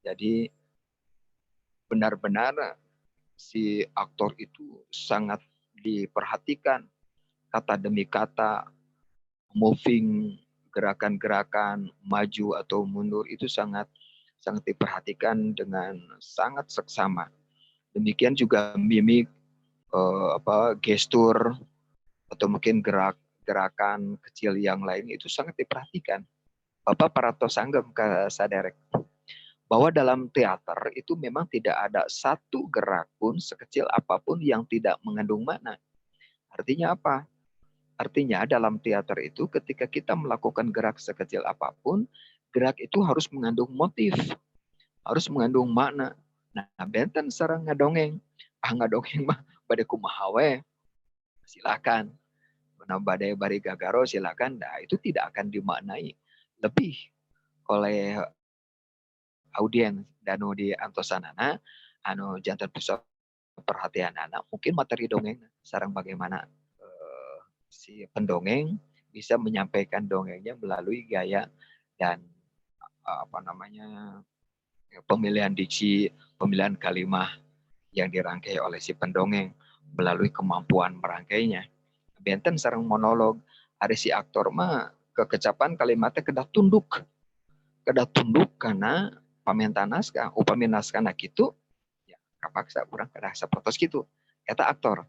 Jadi benar-benar si aktor itu sangat diperhatikan kata demi kata, moving, gerakan-gerakan maju atau mundur itu sangat sangat diperhatikan dengan sangat seksama. Demikian juga mimik, apa, gestur atau mungkin gerakan kecil yang lain itu sangat diperhatikan. Bapak parantos sanggem ke saderek bahwa dalam teater itu memang tidak ada satu gerak pun sekecil apapun yang tidak mengandung makna. Artinya apa? Artinya dalam teater itu ketika kita melakukan gerak sekecil apapun, gerak itu harus mengandung motif, harus mengandung makna. Nah, benten sareng ngadongeng. Ah, ngadongeng mah bade kumaha we. Silakan. Nah, bade bari gagaro silakan. Nah, itu tidak akan dimaknai lebih oleh audiens dan di antosanana anu janten pusat perhatian anak mungkin materi dongeng sareng bagaimana si pendongeng bisa menyampaikan dongengnya melalui gaya dan apa namanya pemilihan diksi, pemilihan kalimah yang dirangkai oleh si pendongeng melalui kemampuan merangkainya. Benten sareng monolog, ada si aktor mah kekecapan kalimatnya kedah tunduk. Kedah tunduk karena pamentan naskah, upami naskahna kitu ya kapaksa urang kedah sapertos kitu. Eta aktor.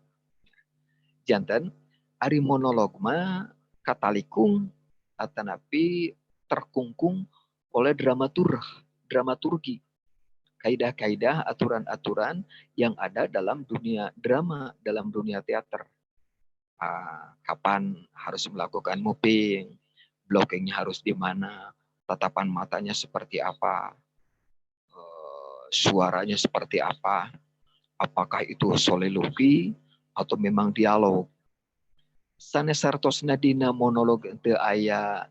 Janten ari monolog mah katalikung atanapi terkungkung oleh dramaturgi. Kaidah-kaidah, aturan-aturan yang ada dalam dunia drama, dalam dunia teater. Kapan harus melakukan moving, blockingnya harus di mana, tatapan matanya seperti apa, suaranya seperti apa, apakah itu soliloquy atau memang dialog. Sanes sartosna dina monolog teu aya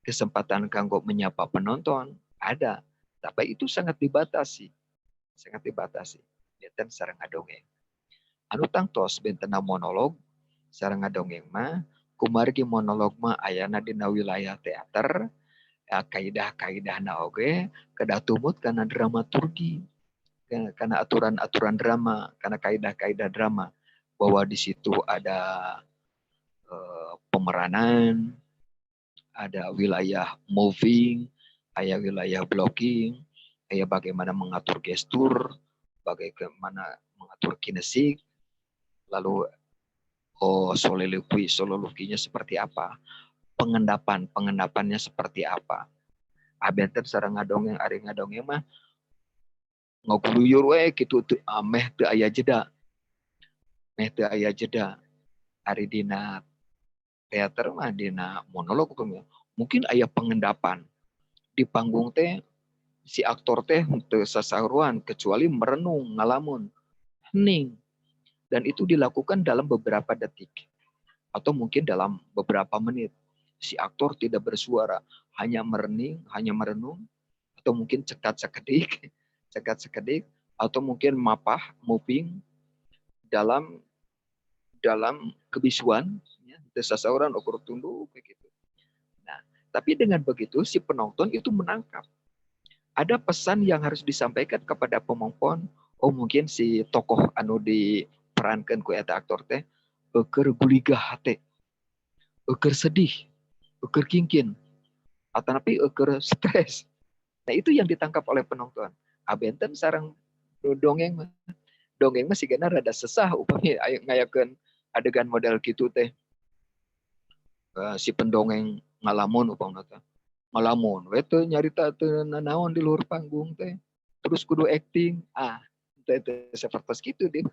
kesempatan kanggo menyapa penonton, ada. Tapi itu sangat dibatasi. Sangat dibatasi. Benten sareng ngadongeng. Anu tangtos bentena monolog sareng ngadongeng mah, kumargi monolog mah ayana dina wilayah teater, ya, kaidah-kaidahna oge kedah tumut kana dramaturgi, karena aturan-aturan drama, karena kaidah-kaidah drama, bahwa di situ ada pemeranan, ada wilayah moving, aya wilayah blocking, aya bagaimana mengatur gestur, bagaimana mengatur kinesik, lalu oh soliloquy, soliloquinya seperti apa, pengendapan, pengendapannya seperti apa. Abenten sareng ngadongeng, ari ngadongeng mah ngaguluyur we kitu teu ameh teu aya jeda. Meh teu aya jeda. Ari dina teater mah, dina monolog mungkin aya pengendapan. Di panggung teh si aktor teh teu sasauran kecuali merenung, ngalamun, hening. Dan itu dilakukan dalam beberapa detik atau mungkin dalam beberapa menit. Si aktor tidak bersuara, hanya merening, hanya merenung, atau mungkin cekat sekedik, cekat sekedik, atau mungkin mapah, moving dalam dalam kebisuan, ya, sasauran ukur tunduk kayak gitu. Nah, tapi dengan begitu si penonton itu menangkap. Ada pesan yang harus disampaikan kepada penonton. Oh, mungkin si tokoh anu diperankan ku eta aktor teh keur guligah hate, keur sedih, keur kingkin, atau tapi keur stres. Nah, itu yang ditangkap oleh penonton. Abenten sareng dongeng mah. Dongeng mah sigana rada sesah upami ngayakeun adegan model gitu teh. Si pendongeng ngalamun upamana teh. Ngalamun we teu nyarita, teu nanaon di luhur panggung teh. Terus kudu acting. Ah, teh teh sapertos kitu dia.